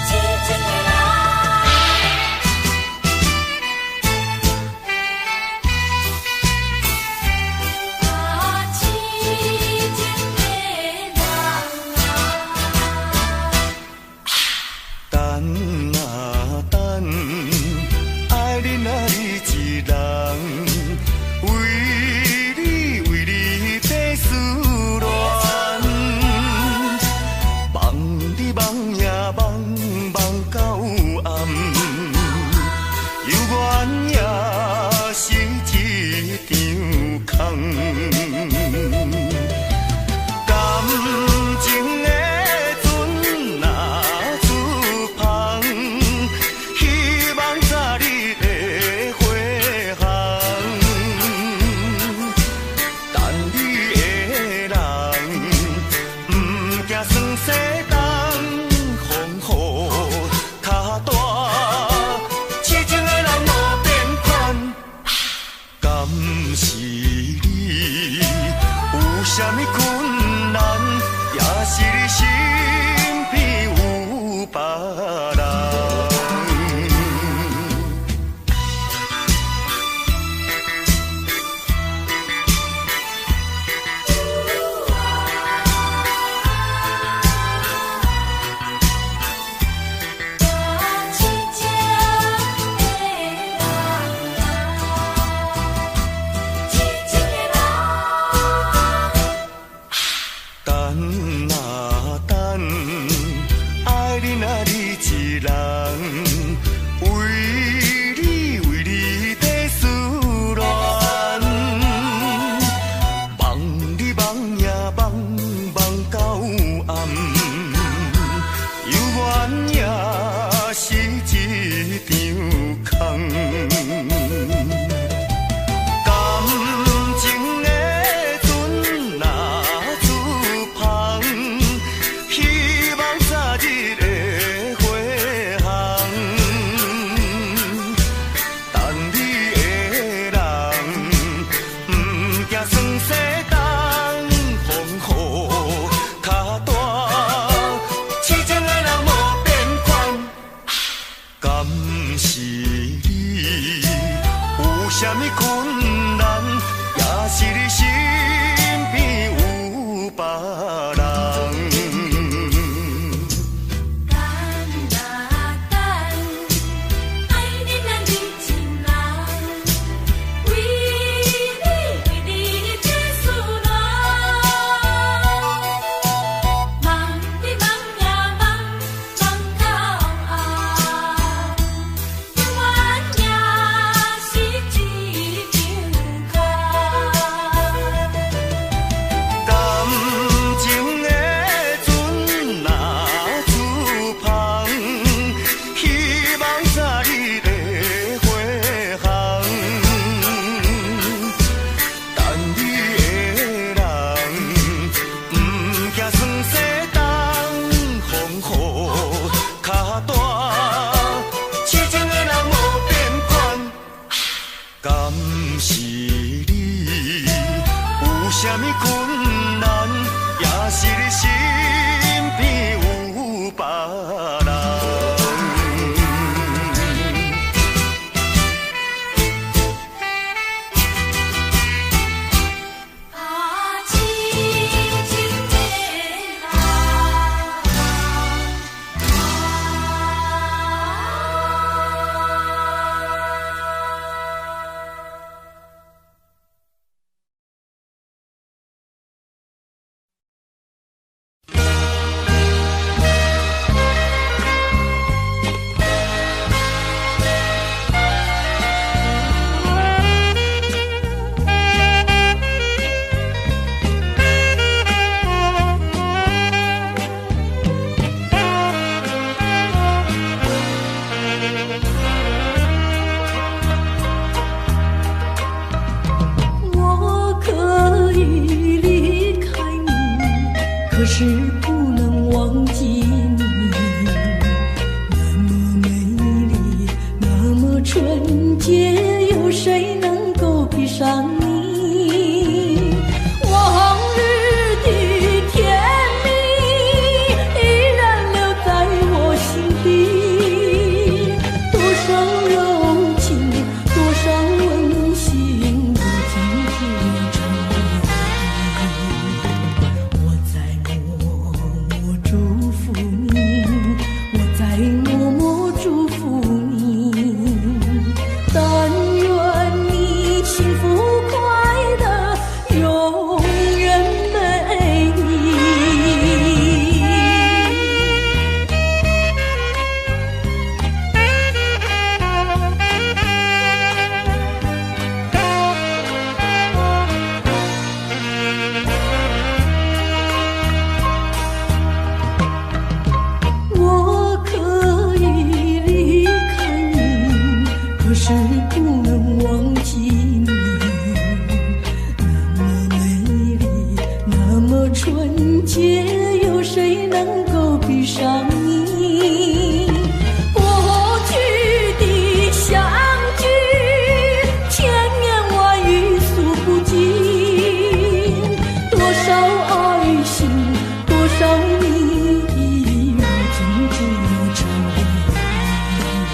痴情的人，啊，痴情的人啊。等啊等，愛恁啊你一人，為你為你爬思戀，夢你夢夜夢夢到暗，猶原也是一場空。感情的船若出帆，希望早日會回航。等你的人，毋驚算世東風雨較大，痴情的人無變款。敢是你有啥物困難，也是你身邊有別人？能夠比上你。過去的相聚，千言萬語訴不盡，多少愛情，多少蜜意，如今只有成回憶。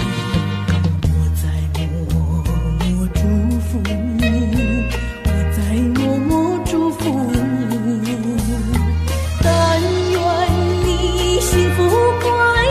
我在默默祝福你，我在默默祝福你，但願你幸福快樂。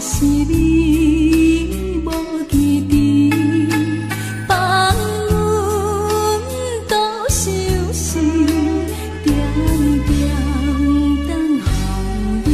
是你無堅持，放阮獨相思，點點等候你。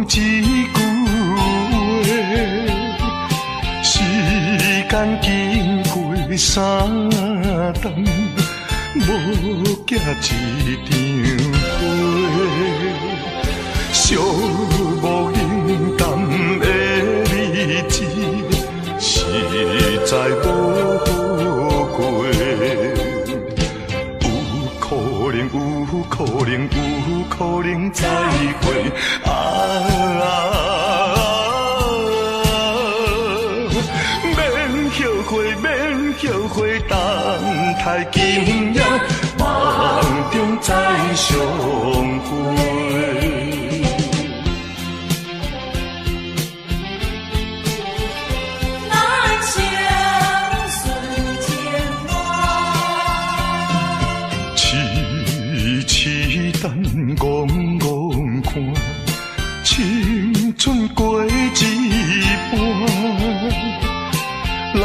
一句話，時間經過三冬，無寄一張批，寂寞冷淡的日子，實在無好過。有可能，有可能，有可能再會啊！免後悔，免後悔，等待今夜夢中再相會。咱相思情我，痴痴等戆戆看，青春過一半，男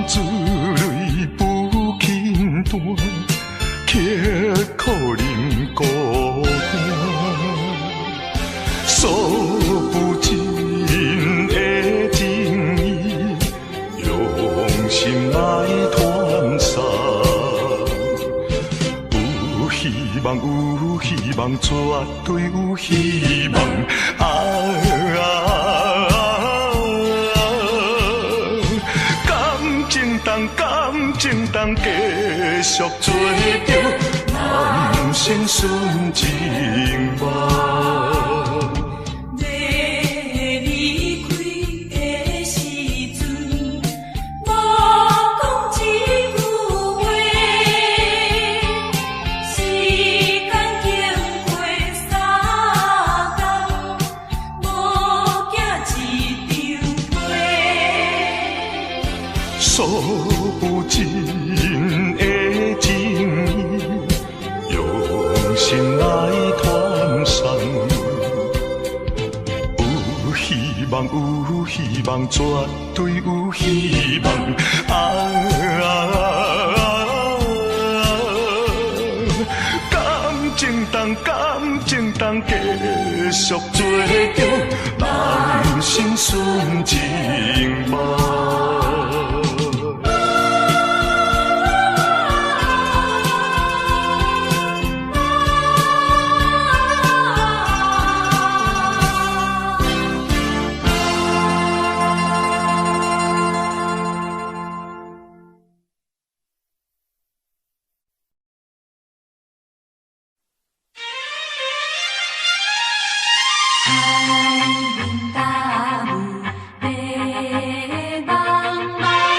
子淚不輕彈，刻苦忍孤單，訴不盡的情意，用心來傳送。有希望，有希望，絕對有希望啊！感情重，感情重，繼續做著男生純情夢。欲離開的時陣，無講一句話。時間經過三冬，無寄一張批。訴不盡的情意，用心來傳送。有希望，有希望，絕對有希望啊！感情重，感情重，繼續做著男生純情夢。海面大雾白茫茫。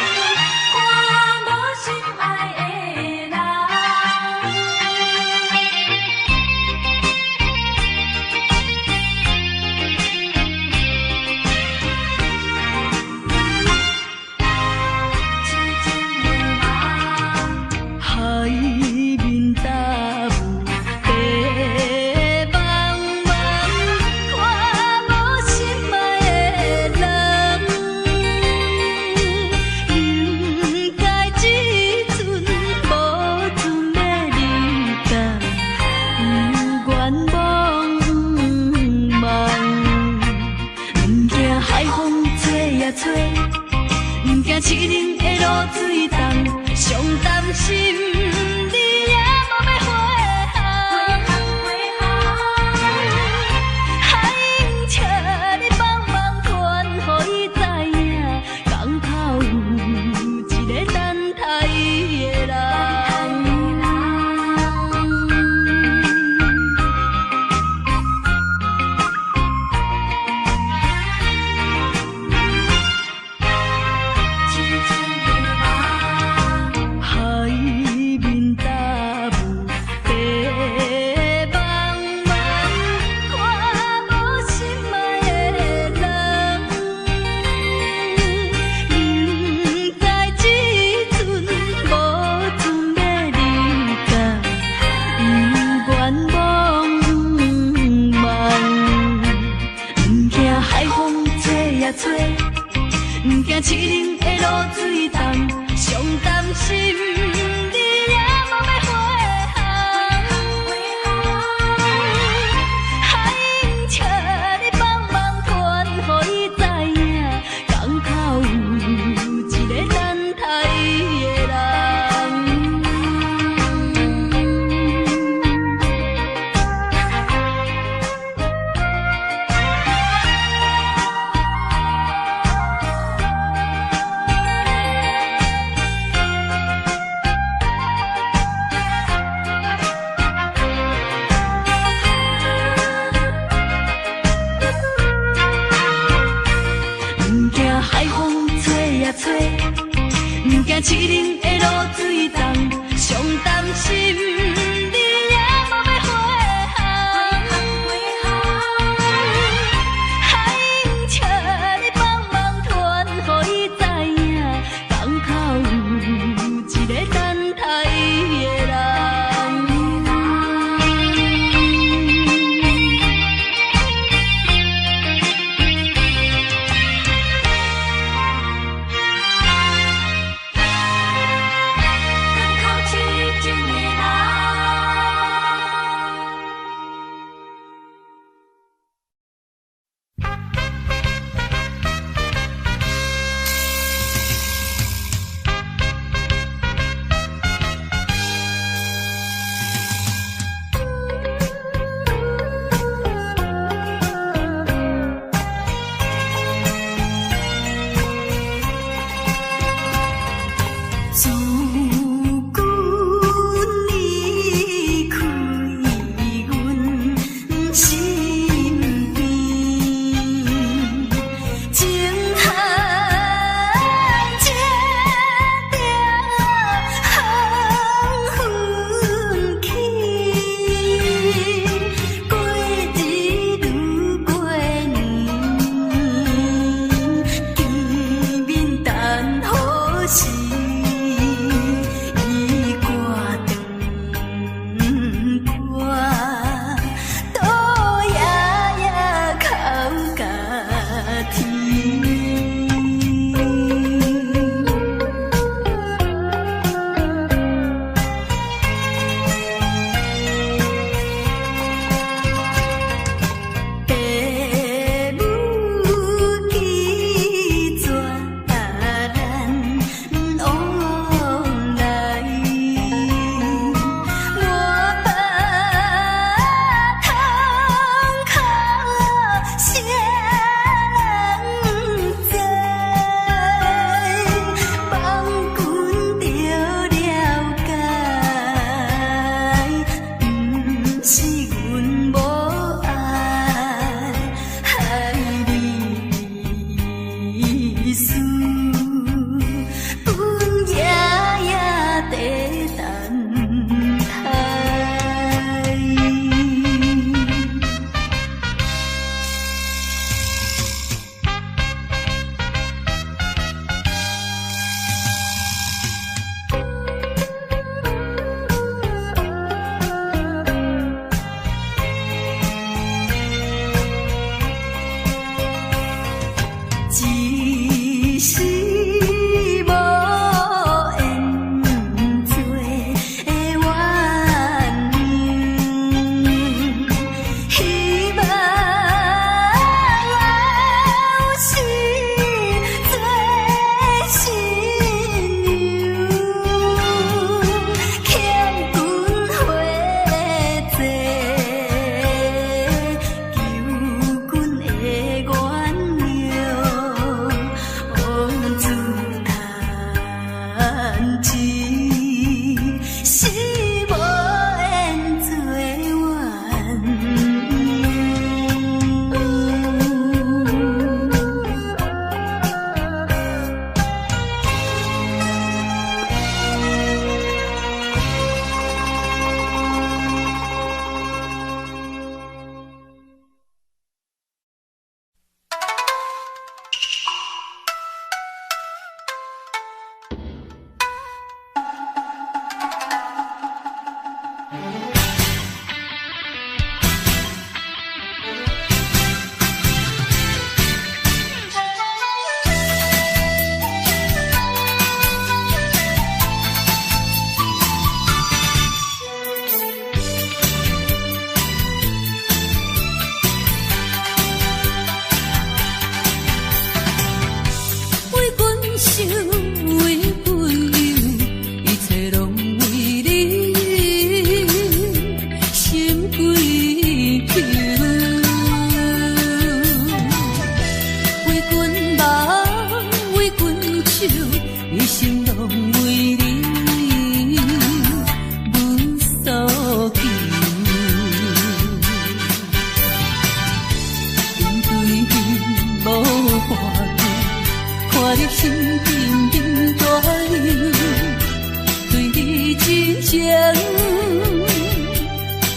情，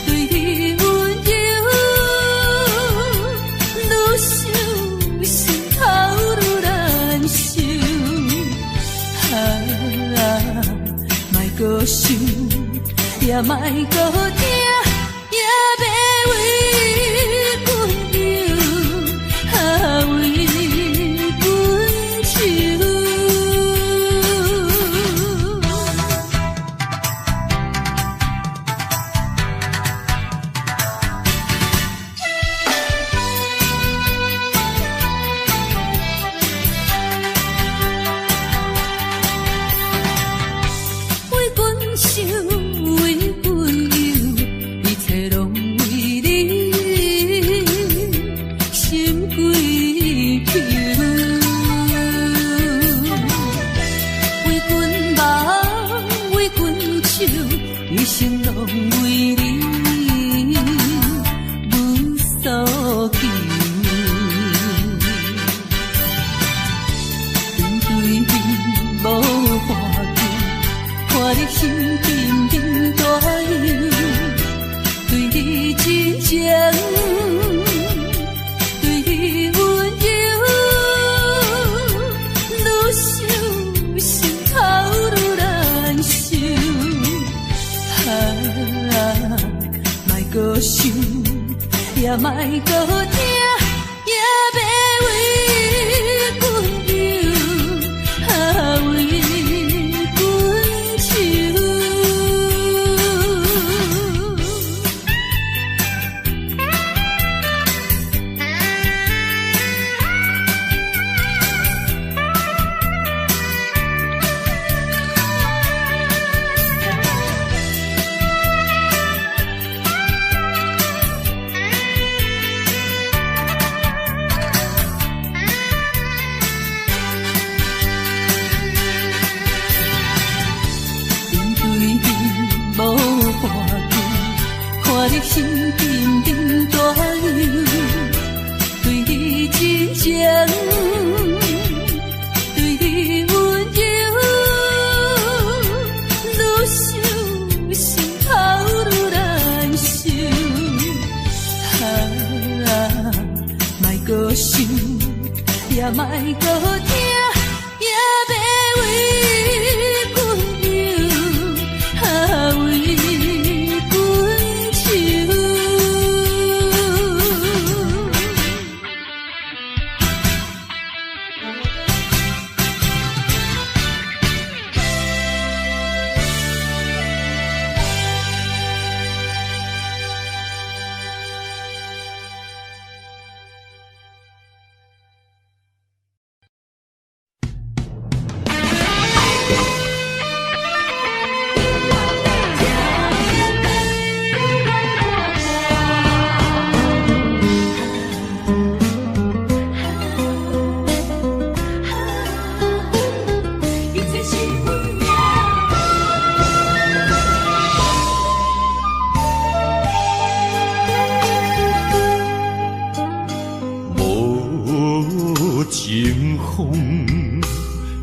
對你溫柔，愈想心頭愈難受。啊，莫閣想，也莫閣疼，也欲為阮憂，啊，為阮愁。為阮想，為阮憂，一切攏為你心跪求。為阮夢，為阮手，一生攏為你無所求。面對面無話求，看你心緊緊大憂，對你真情，對你溫柔，愈想心頭愈難受。啊，莫閣想，也莫閣疼，也欲為阮憂，啊，為阮愁。面對面無話求，看你心緊緊大憂，對你真情，對你溫柔，愈想心頭愈難受。啊，莫閣想，也莫閣疼，也欲為阮憂，啊，為阮愁。一切是运命。無情風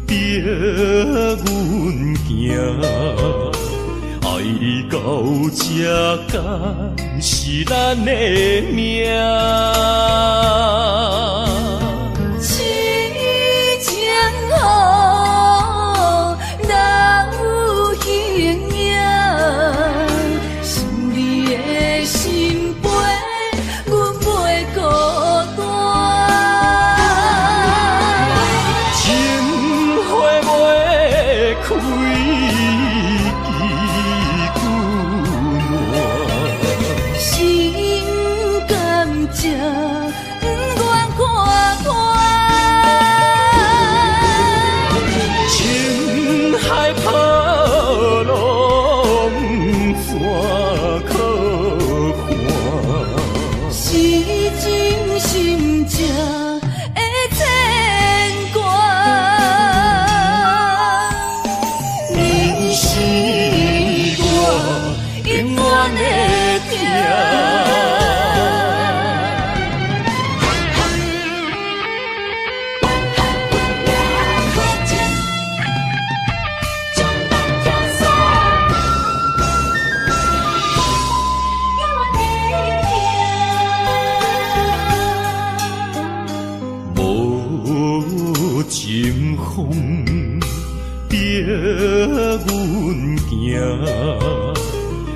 逼阮行，愛到這敢是咱的命？痴情雨，哪有形影？想你的心飞，阮袂孤單。情花袂開幾久暖，心甘才不願看破。情海波浪怎可看？是真心才會牽掛。你是我永遠的疼。將咱拆散。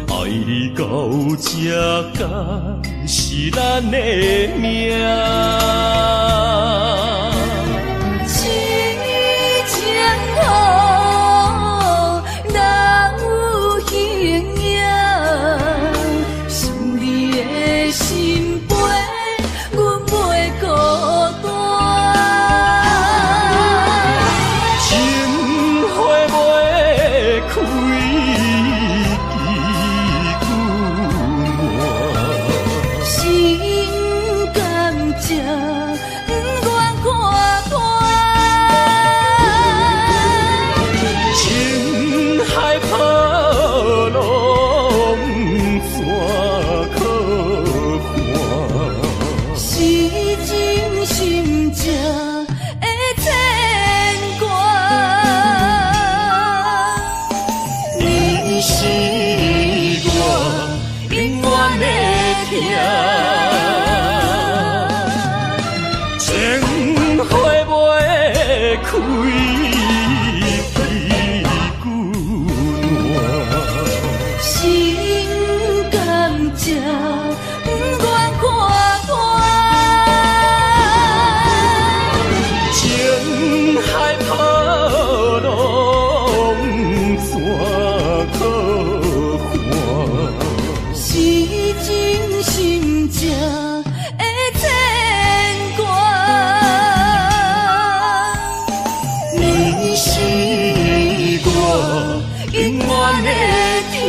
愛你到這，敢是咱的命？痴情雨，哪有形影？想你的心飞，阮袂孤單。情花袂開幾久滿，心甘才願看破。情海波浪怎可看？是真心情的牽掛。你是我永遠的疼，情花袂開幾久滿，心甘才願看破。情海波浪怎可看？是真心情的牽掛。你是我永遠的疼。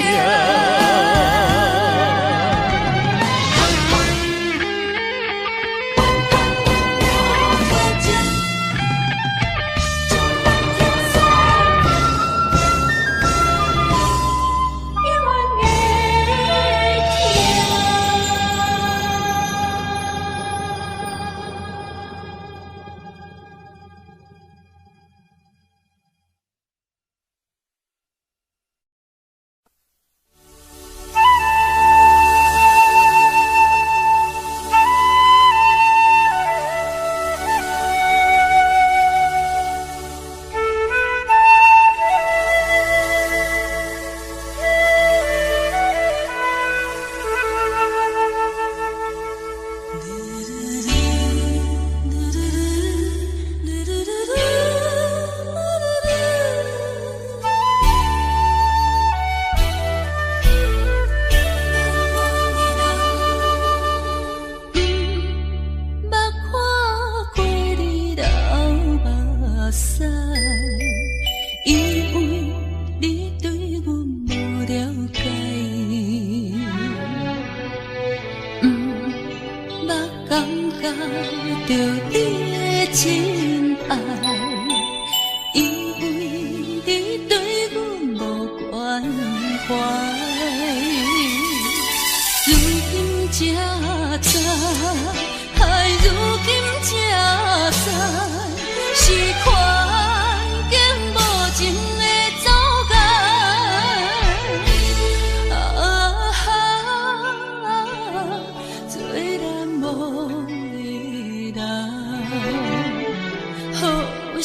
毋捌看過你流目屎，因為你對阮無了解。毋捌感覺著你的親愛，因為你對阮無關懷。如今才知，唉，如今才知，是環境無情的阻礙。啊，最難忘的人，予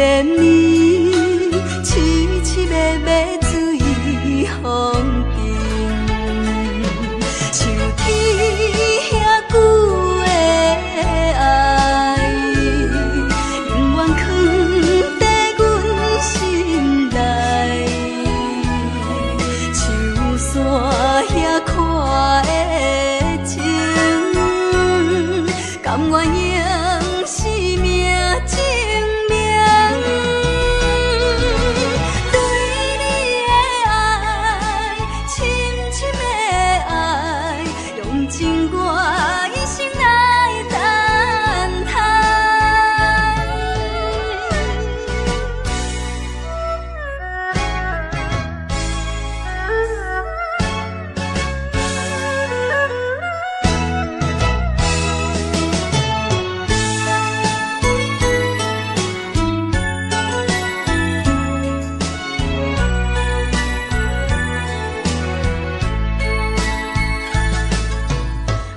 連綿，悽悽暝暝水風平。樹天遐久的愛，永遠囥佇阮心內。樹山遐闊的情，甘願用生命證明。對你的愛，深深的愛，用盡我一生來等待。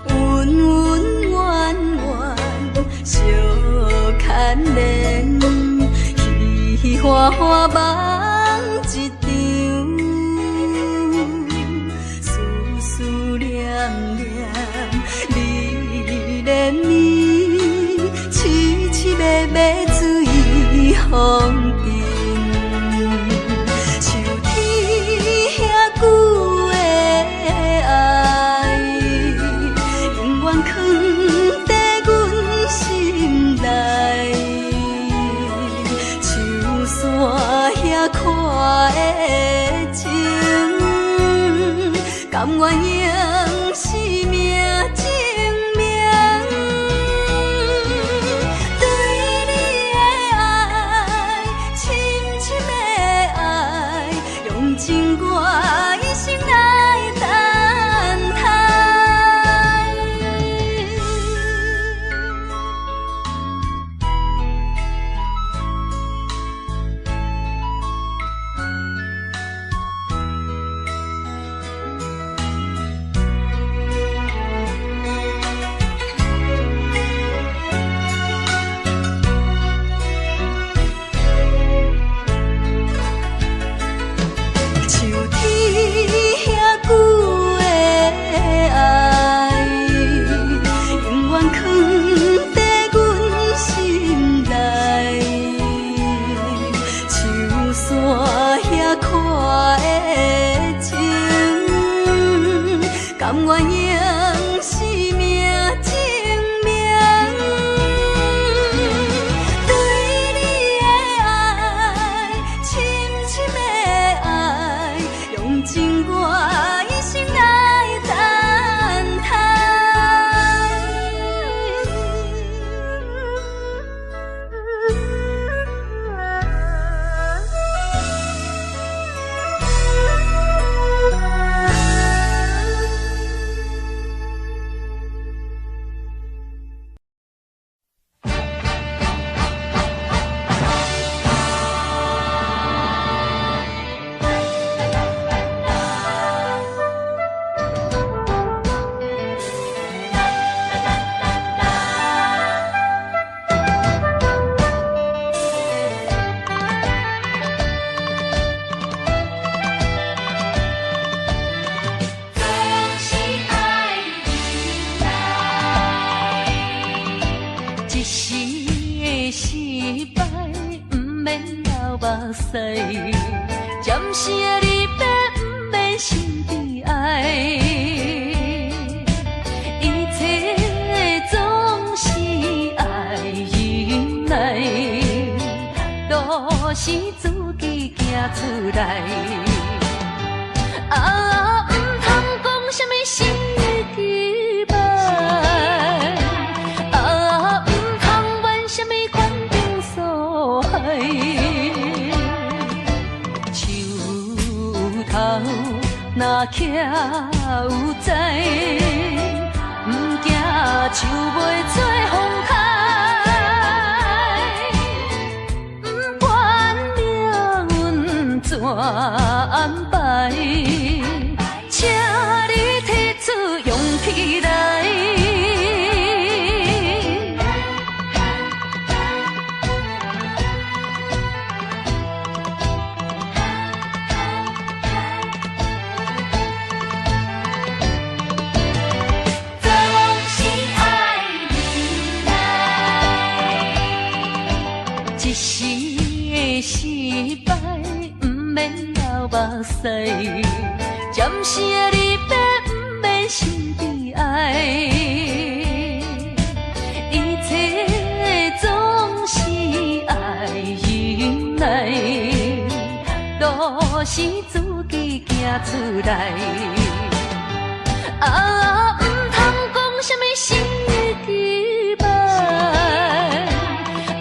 恩恩怨怨相牽連，彼彼歡歡夢一場，思思念念你連綿，悽悽暝暝水風平。樹天遐久的愛，永遠囥佇阮心內。樹山遐闊的情，甘願用生命證明。對你的愛，深深的愛，用盡我一生來等待。樹天遐久的愛，永遠囥佇阮心內。樹山遐闊的情，甘願用生命證明。對你的愛，深深的愛，用盡我一生來等待。總是愛忍耐，一時的失敗，毋免流目屎，暫時的離別，毋免心悲哀。一切總是愛忍耐，路是自己行出來。啊，毋通講啥物生意歹，啊，毋通怨啥物環境所害。樹頭若徛有知，毋驚樹袂做風開。毋管命運怎安排，請你提出勇氣來。一時的失敗，毋免流目屎，暫時的離別，毋免心悲哀。一切總是愛忍耐，路是自己行出來。啊，毋通講啥物死乞白，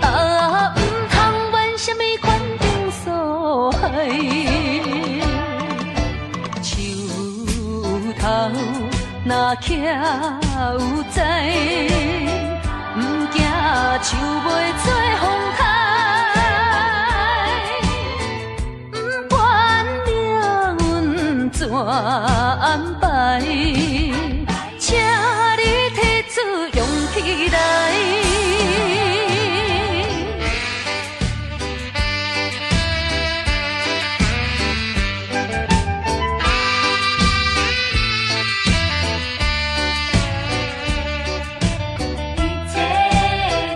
啊，毋通怨啥物環境所害。樹頭若徛有知，毋驚樹袂做風颱。不管命運怎安排，請你提出勇氣來。一切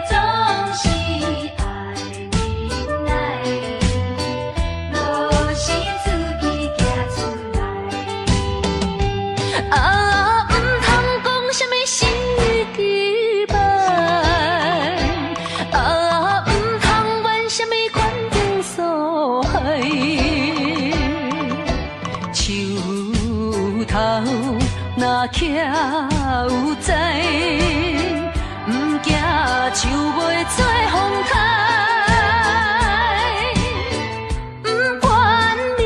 總是愛忍耐，路是自己行出來。啊，毋通講啥物死乞白，啊，毋通怨啥物環境所害。樹頭若徛有知，毋驚樹袂做風颱。不管命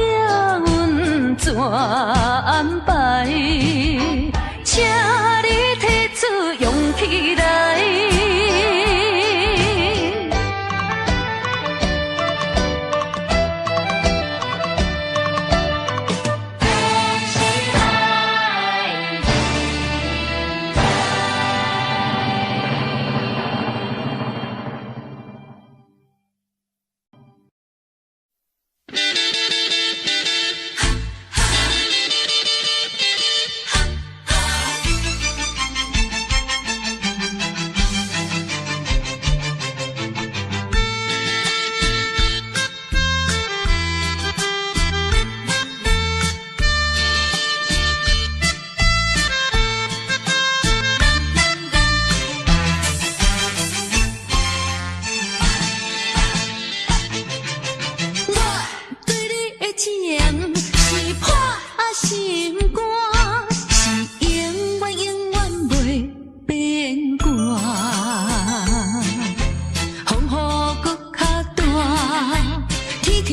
運怎安排，請你提出勇氣來。我對你的情是破心肝，是永遠永遠袂變卦。風雨閣較大，天氣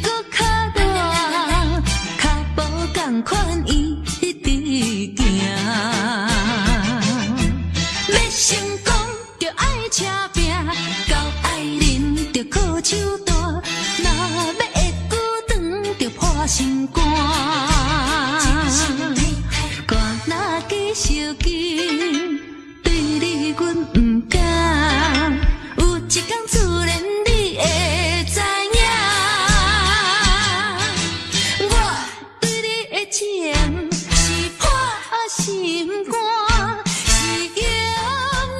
閣較熱，腳步仝款伊一直行。欲成功就愛車拚，交愛人就靠手段，若欲會久長就破心肝。肝若加相近，對你阮毋敢。有一天自然你會知影，我對你的情是破心肝，是永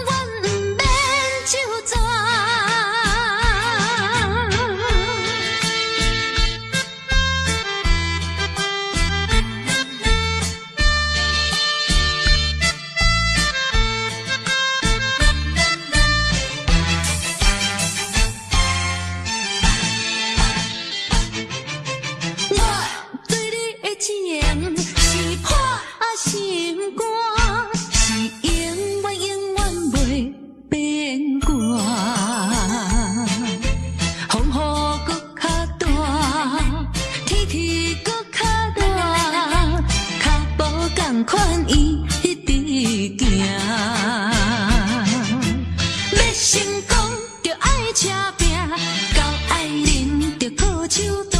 遠毋免手紙。我對你的情是破心肝，是永遠永遠袂變卦。風雨閣較大，天氣閣較熱，腳步仝款伊一直行。欲成功就愛車拚，交愛人就靠手段，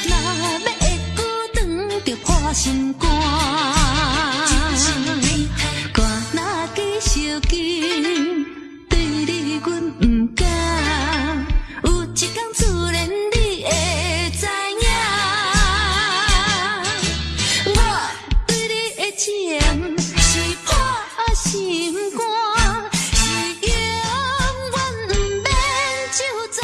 若欲會久長就破心肝。肝若加相近，對你阮毋敢。有一天自然你會知影，我對你的情是破心肝，是永遠毋免手紙。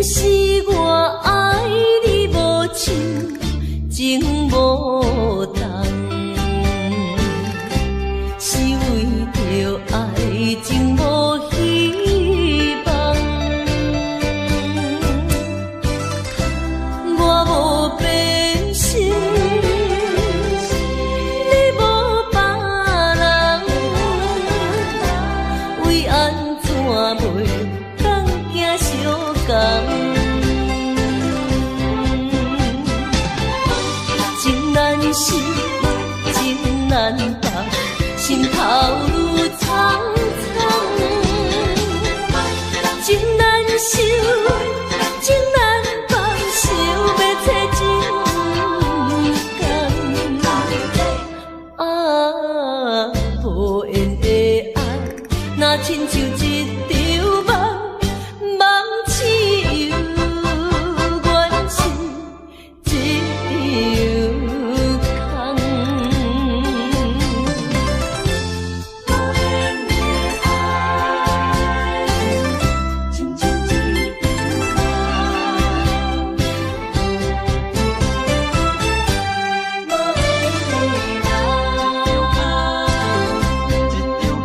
毋是我愛你無深，情無重，是為著愛情無希望。我無變心，你無別人，為按怎袂當行相仝？情難捨，情難放，心頭愈悖悖。情難收，情難放，想欲找真工。啊，無緣的愛，若親像一場夢，夢醒猶原是一場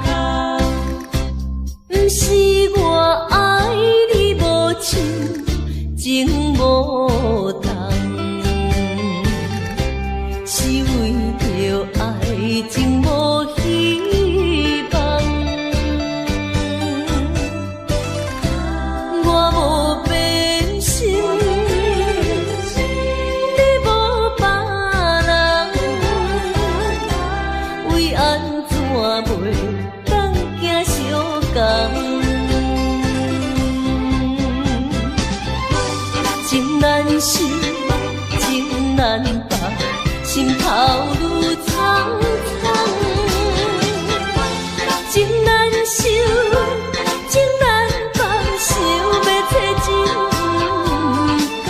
空。毋是我愛你無深，情無重，是為著愛情無希望。我無變心，你無別人，為按怎袂當行相仝？情難捨，情難放，心頭愈悖悖。情難收，情難放，想欲找真工。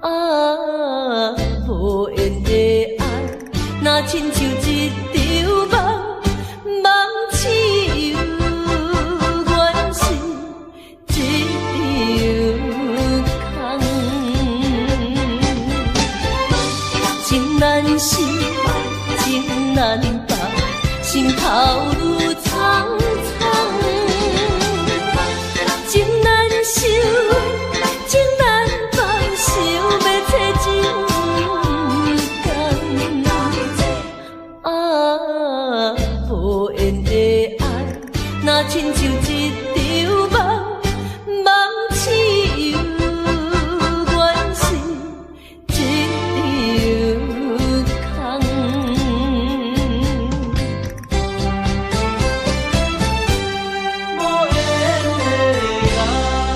啊，無緣的愛，若親像一場夢，夢醒猶原是一場空。情難捨，情難放，心頭愈悖悖。情難收，情難放，想欲找真工。啊，無緣的愛，若親像一場夢，夢醒猶原是一場空。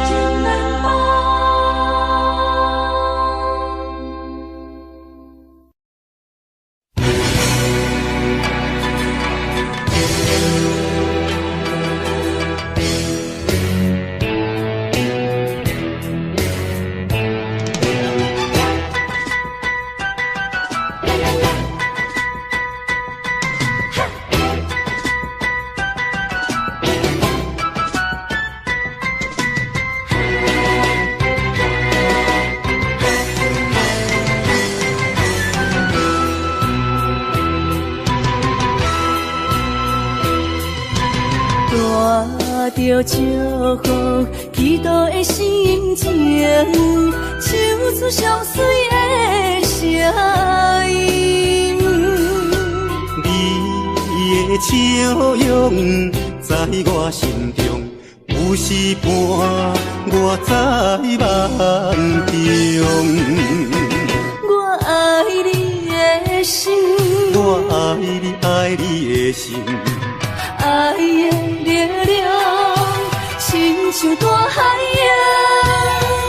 情難放。帶著祝福，祈禱的心情，唱出上媠的聲音。你的笑容在我心中，有時伴我在夢中。我愛你的心，我愛你愛你的心，愛的力量，親像大海洋。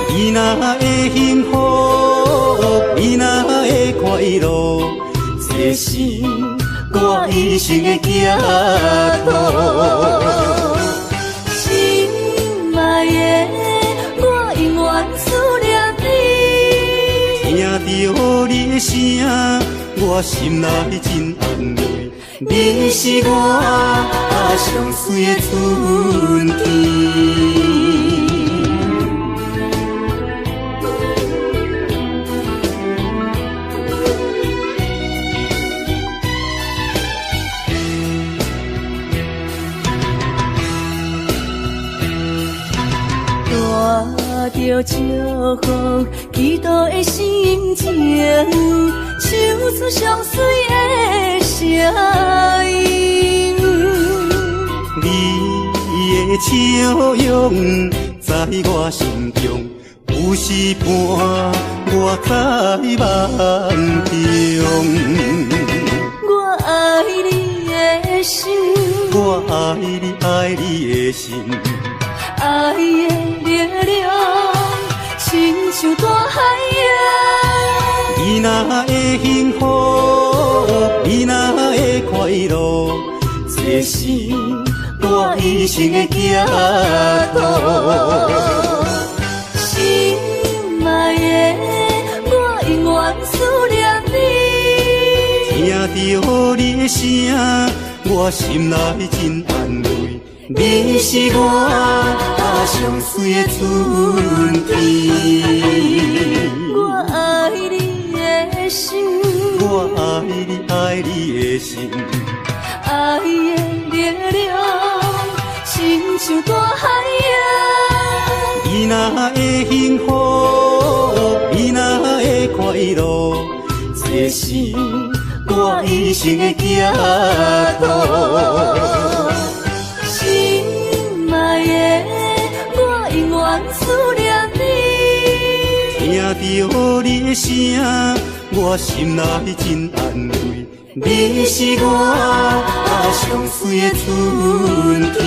你若會幸福，你若會快樂，這是我一生的寄託。心愛的，我永遠思念你。聽著你的聲，我心內真安慰。你是我上媠的春天。著祝福，祈禱的心情，唱出上媠的聲音。你的笑容在我心中，有時伴我在夢中。我愛你的心，我愛你愛你的心，愛的力量親像大海洋。你若會幸福，你若會快樂，這是我一生的寄託。心愛的，我永遠思念你。聽著你的聲，我心內真安慰。你是我上媠的春天。我愛你的心，我愛你愛你的心，愛的力量親像大海洋。你若會幸福，你若會快樂，這是我一生的寄託。心愛的，我永遠思念你。聽著你的聲，我心內真安慰。你是我上媠的春天。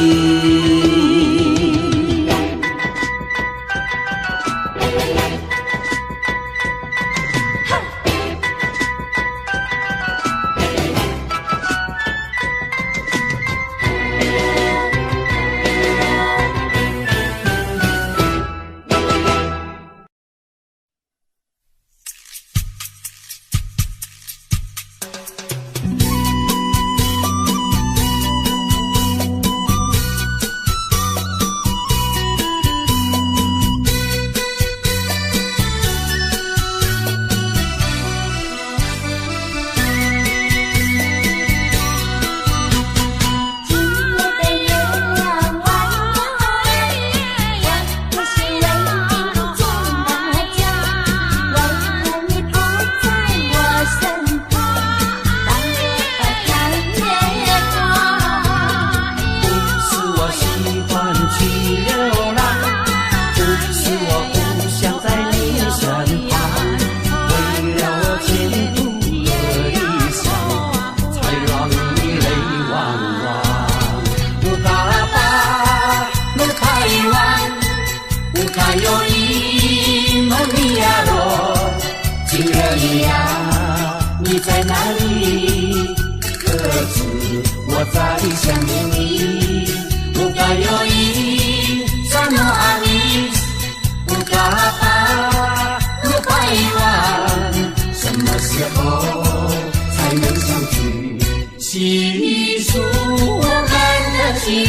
今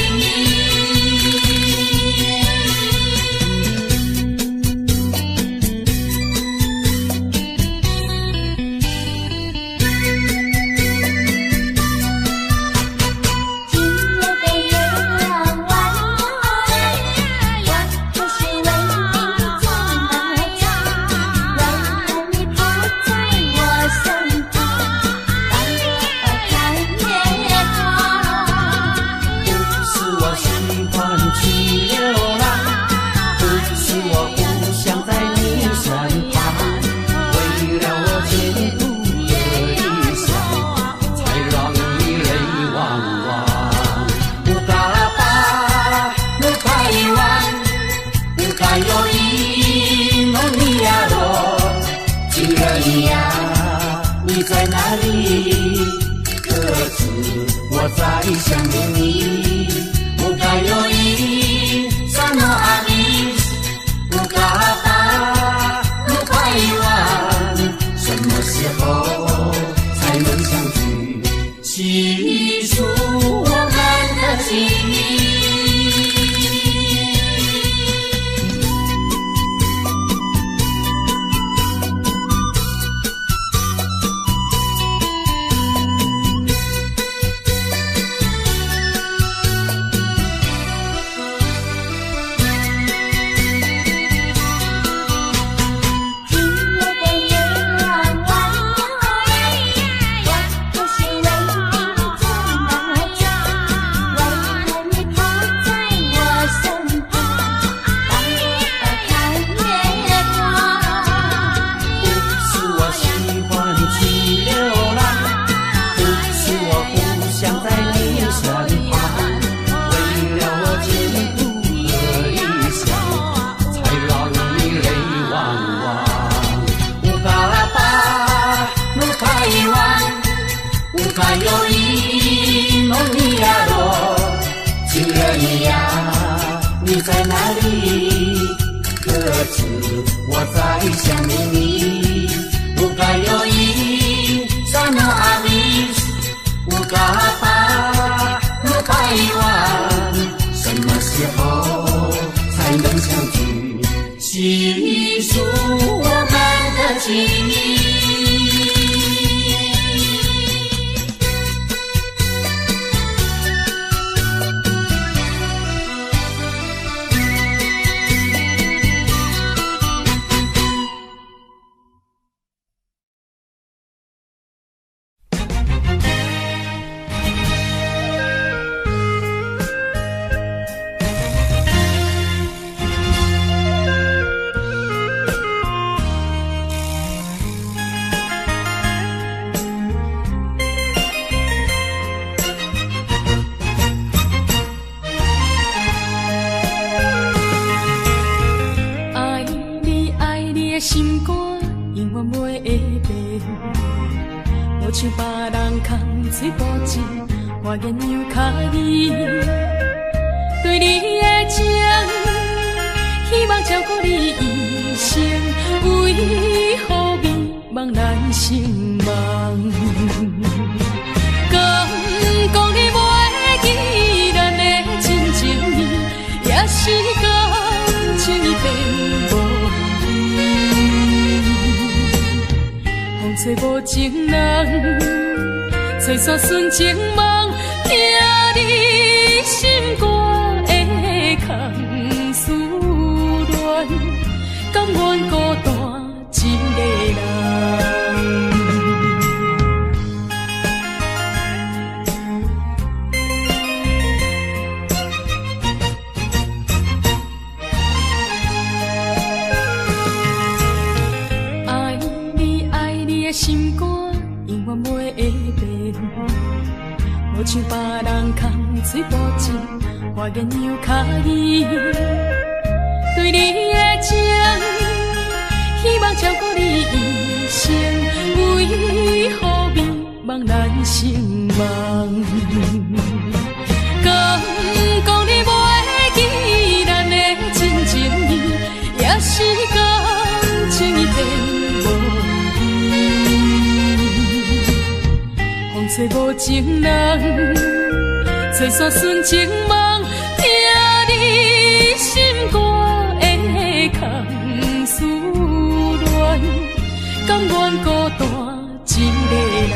想念你。有加有伊，萨诺阿米，有加巴鲁百万，什么时候才能相聚？细数我们的情谊。我愿又较伊，对你的情，希望照顾你一生，为何美梦难成梦？敢讲你袂记咱的真情意，也是感情已变无依，风吹无情人，吹散纯情梦。听你心肝的空思恋，甘愿孤单一个人。爱你爱你的心肝，永远袂会变。无像别人空嘴保证，我愿又较伊。对你的情，希望照顾你一生，为何美梦难成梦？敢讲你袂记咱的真情意，也是感情已变无依。风吹无情人，吹散纯情梦，听你心肝的空思恋，甘愿孤单一个人。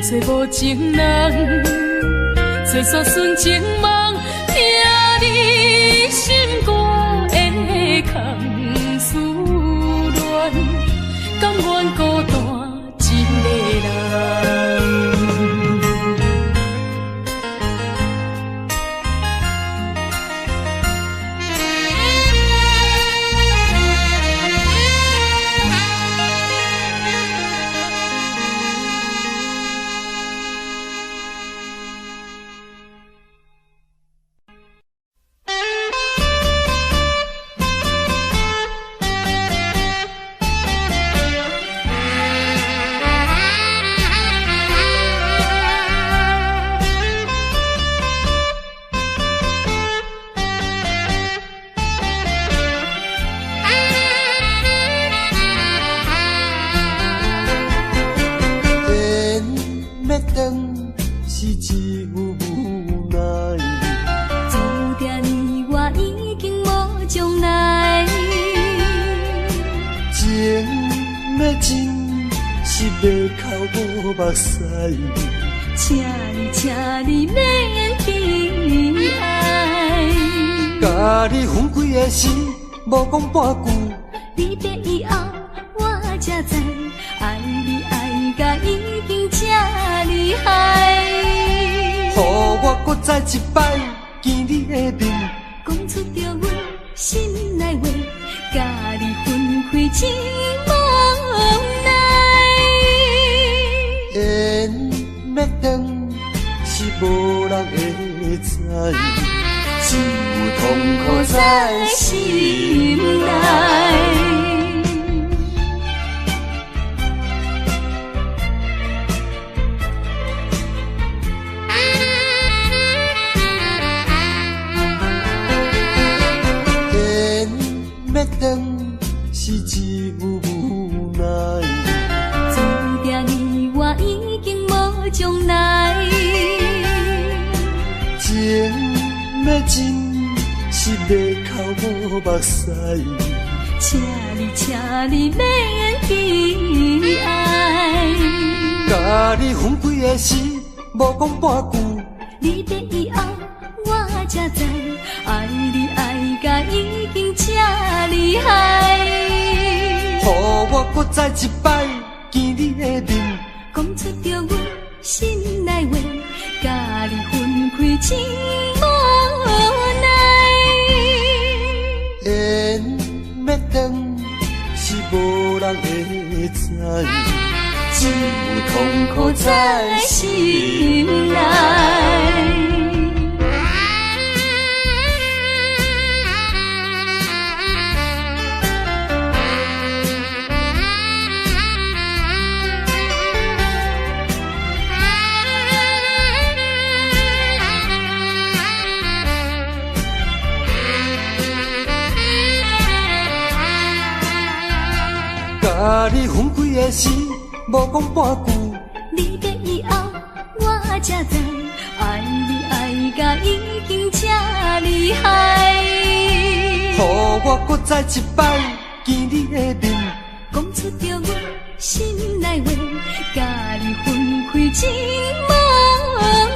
吹无情人，吹散纯情梦，听你心肝的空思恋，甘愿孤单一个人。请你，请你免悲哀。佮你分开的时，无讲半句。离别以后，我才知，爱你爱甲已经这厉害。予我阁再一摆，見你的面，講出著阮心內話，佮你分開真無奈。緣欲斷是無人會知，只有痛苦在心內。緣欲斷是只有無奈，注定你我已經無將來。情欲真是袂哭無目屎。請你，請你免悲哀。佮你分開的時，無講半句。離別以後，我才知，愛你愛甲已經這厲害。予我閣再一擺見你的面，講出著阮心內話，佮你分開真無奈。緣欲斷是無人會知，只有痛苦在心內。佮你分開的時，無講半句。離別以後，我才知，愛你愛甲已經這厲害。予我閣再一擺見你的面，講出著阮心內話，佮你分開真無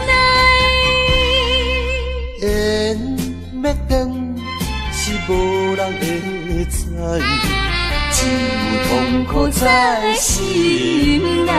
奈。緣欲斷是無人會知，只有痛苦在心內。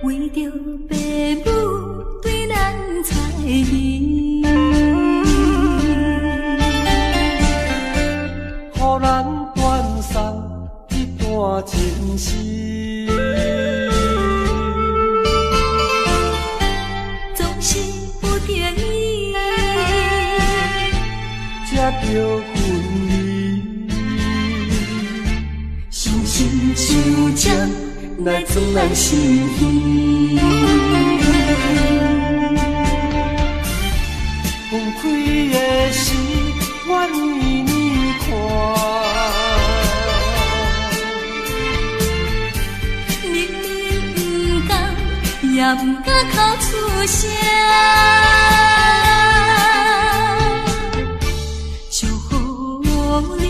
為著爸母對咱猜疑，予咱斷送這段情絲。總是不得已，才叫分離。伤心想情来装咱心耳。分開的時，我年年看。明明毋甘，也毋敢哭出聲。祝福你，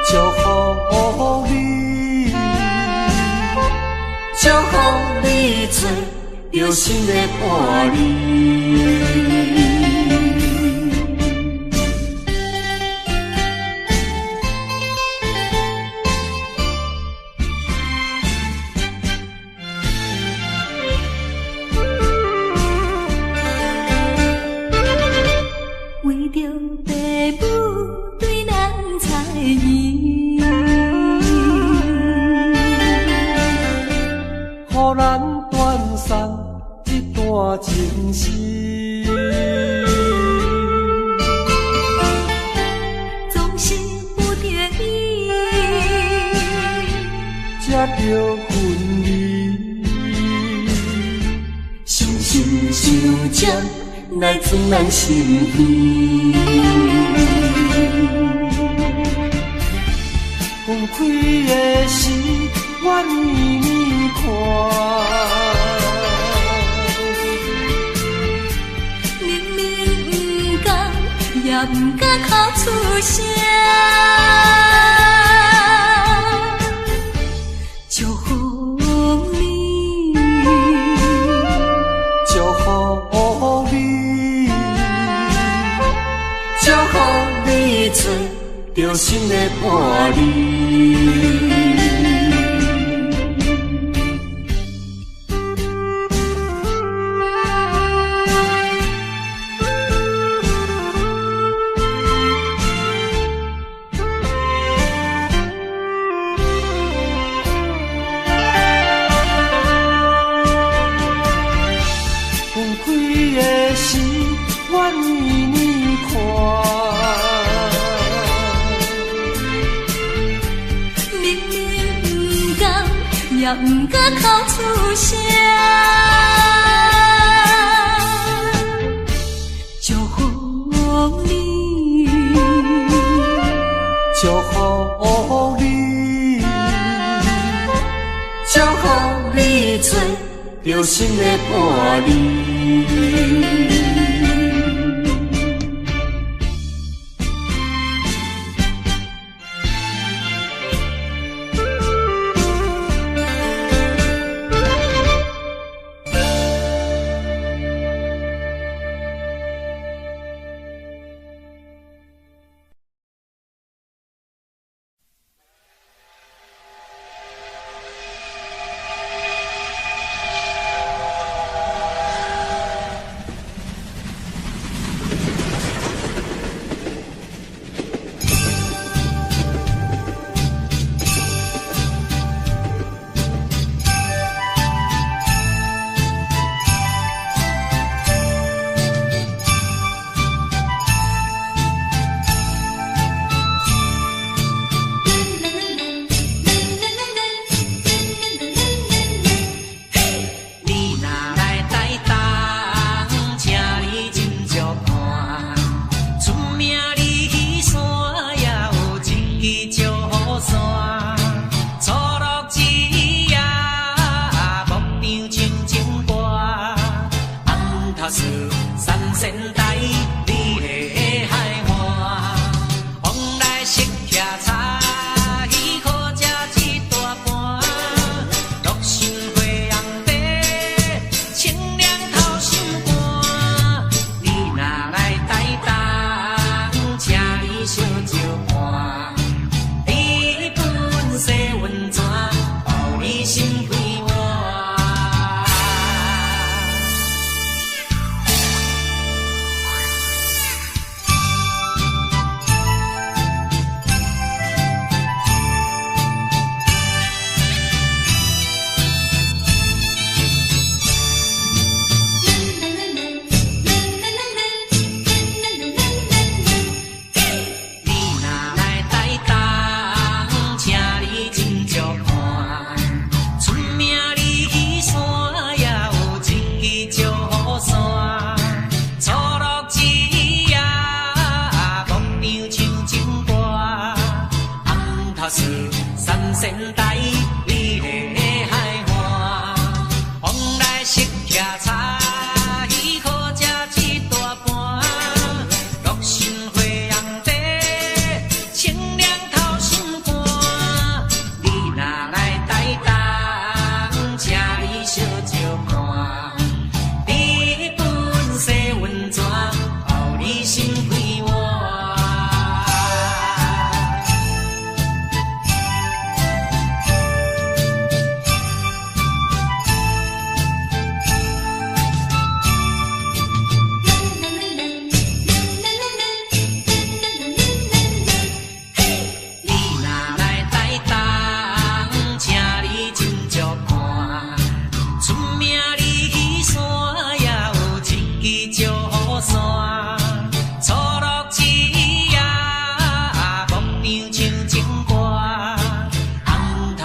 祝福你，祝福你找著新的伴侶。為著爸母對咱猜疑，予咱斷送這段情絲。才著分離。伤心想情来藏咱心边。分開的時，我暝暝看。明明毋甘，也毋敢哭出聲。祝福你，祝福你，祝福你找著新的伴侶。分開的時，我暝暝看。明明毋甘，也毋敢哭出聲。祝福你，祝福你，祝福你找著新的伴侶。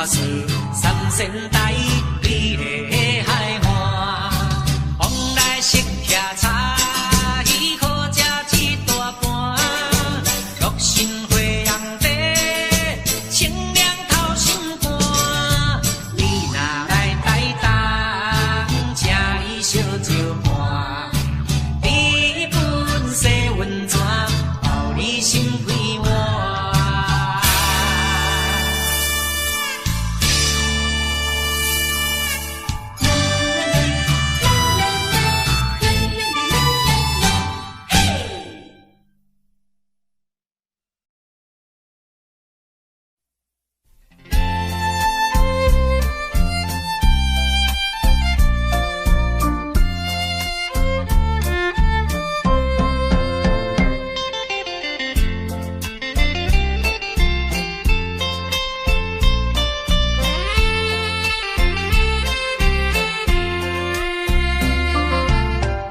是三仙台美丽的海岸，往来熟客茶，伊好食一大盘，乐心花红茶，清凉透心肝。你若来台东，请你小招伴，甜本洗温泉，包你心快活。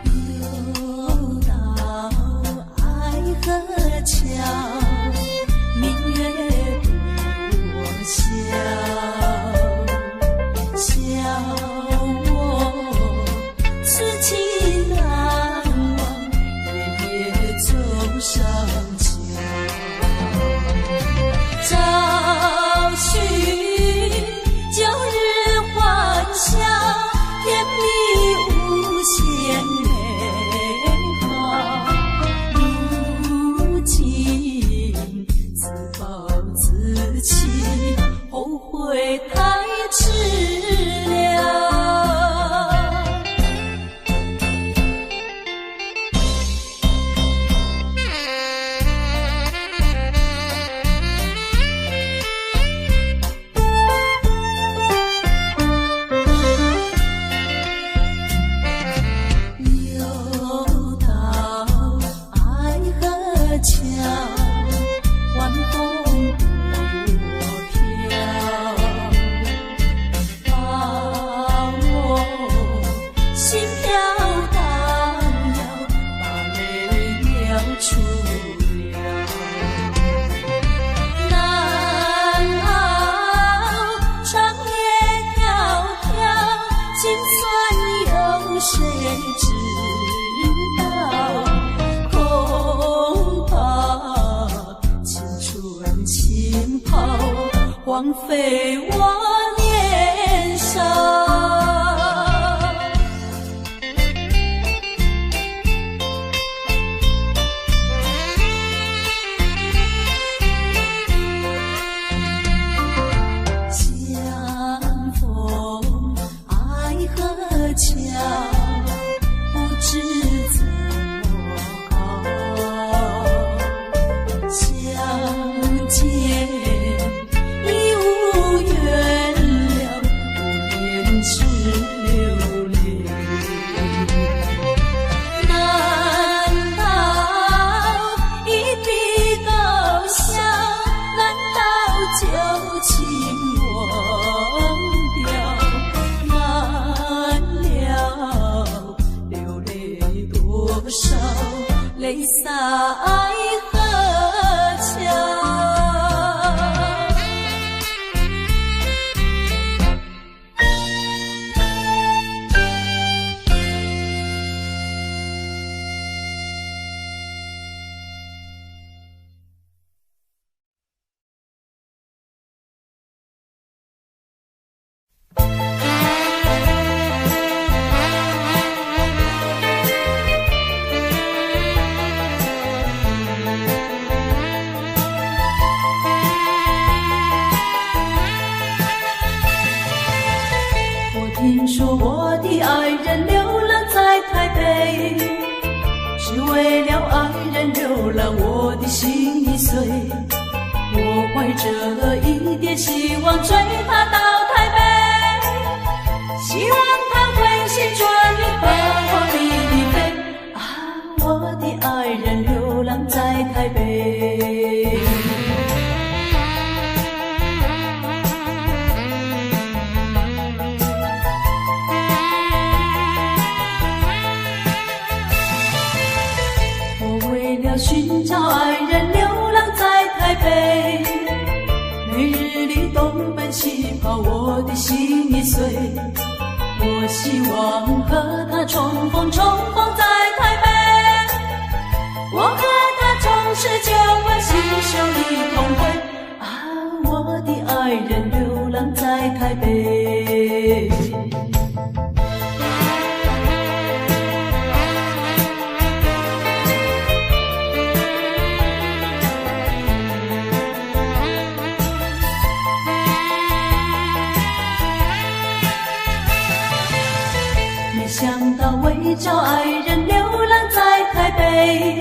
游到爱河桥，明月对我笑，笑我痴情难忘，夜夜走上桥。找寻旧日欢笑，甜蜜无限美好。如今自暴自弃，后悔太迟了。游到爱河桥，晚风对我飘，把我心飘荡摇，把泪流出了。难熬长夜迢迢，心酸有谁知道？恐怕青春轻抛，荒废我年少。相逢爱河桥，不知怎么熬。相见已无缘了，无言只流泪。难道一笔勾销？难道旧情忘掉？难了流泪多少，泪洒爱河桥。我听说我的爱人流浪在台北，是为了爱人流浪，我的心已碎。我怀着一点希望追他到台北，希望他回心转意，把我离飞。啊，我的爱人流浪在台北。我为了寻找爱人，流浪在台北，每日里东奔西跑，的心已碎。我希望和他重逢，重逢在台北。我和他重拾舊愛，攜手一同歸。啊，我的愛人流浪在台北。沒想到為找愛人流浪在台北，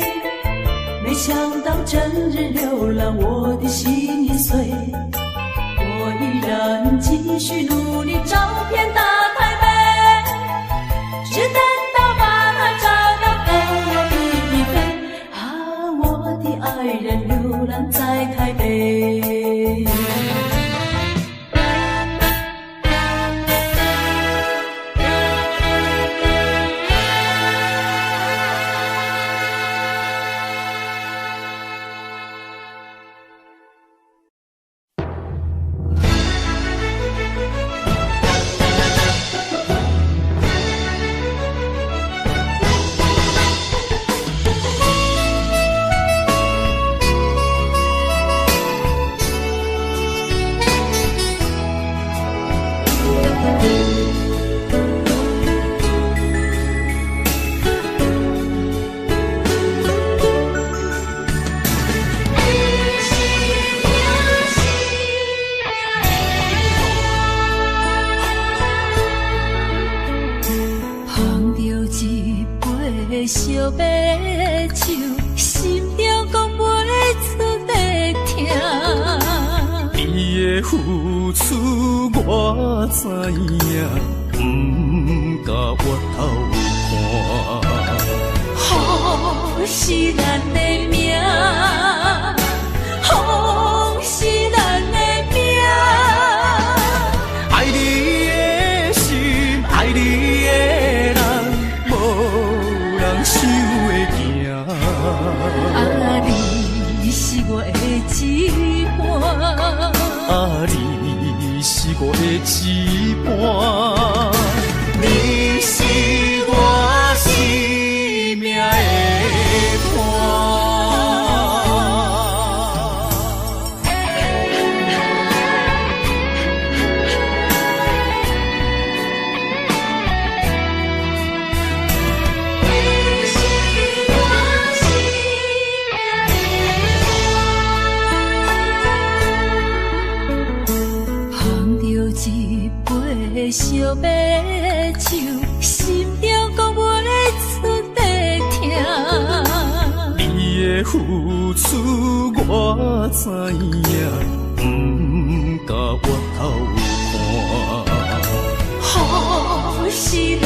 沒想到整日流浪，我的心已碎。我依然繼續努力找遍大台北，只等到把他找到，夠我的疲憊。啊，我的愛人流浪在台北。惜白酒，心中講袂出的疼。你的付出我知影，不敢回頭看。雨是咱的命，风是咱的命。愛你的心，愛你的人，無人想會行。啊，你是我的一半，啊，你是我的一半，你是我生命的伴。惜白酒，心中講袂出的疼。你的付出我知影，不敢回頭看。雨是咱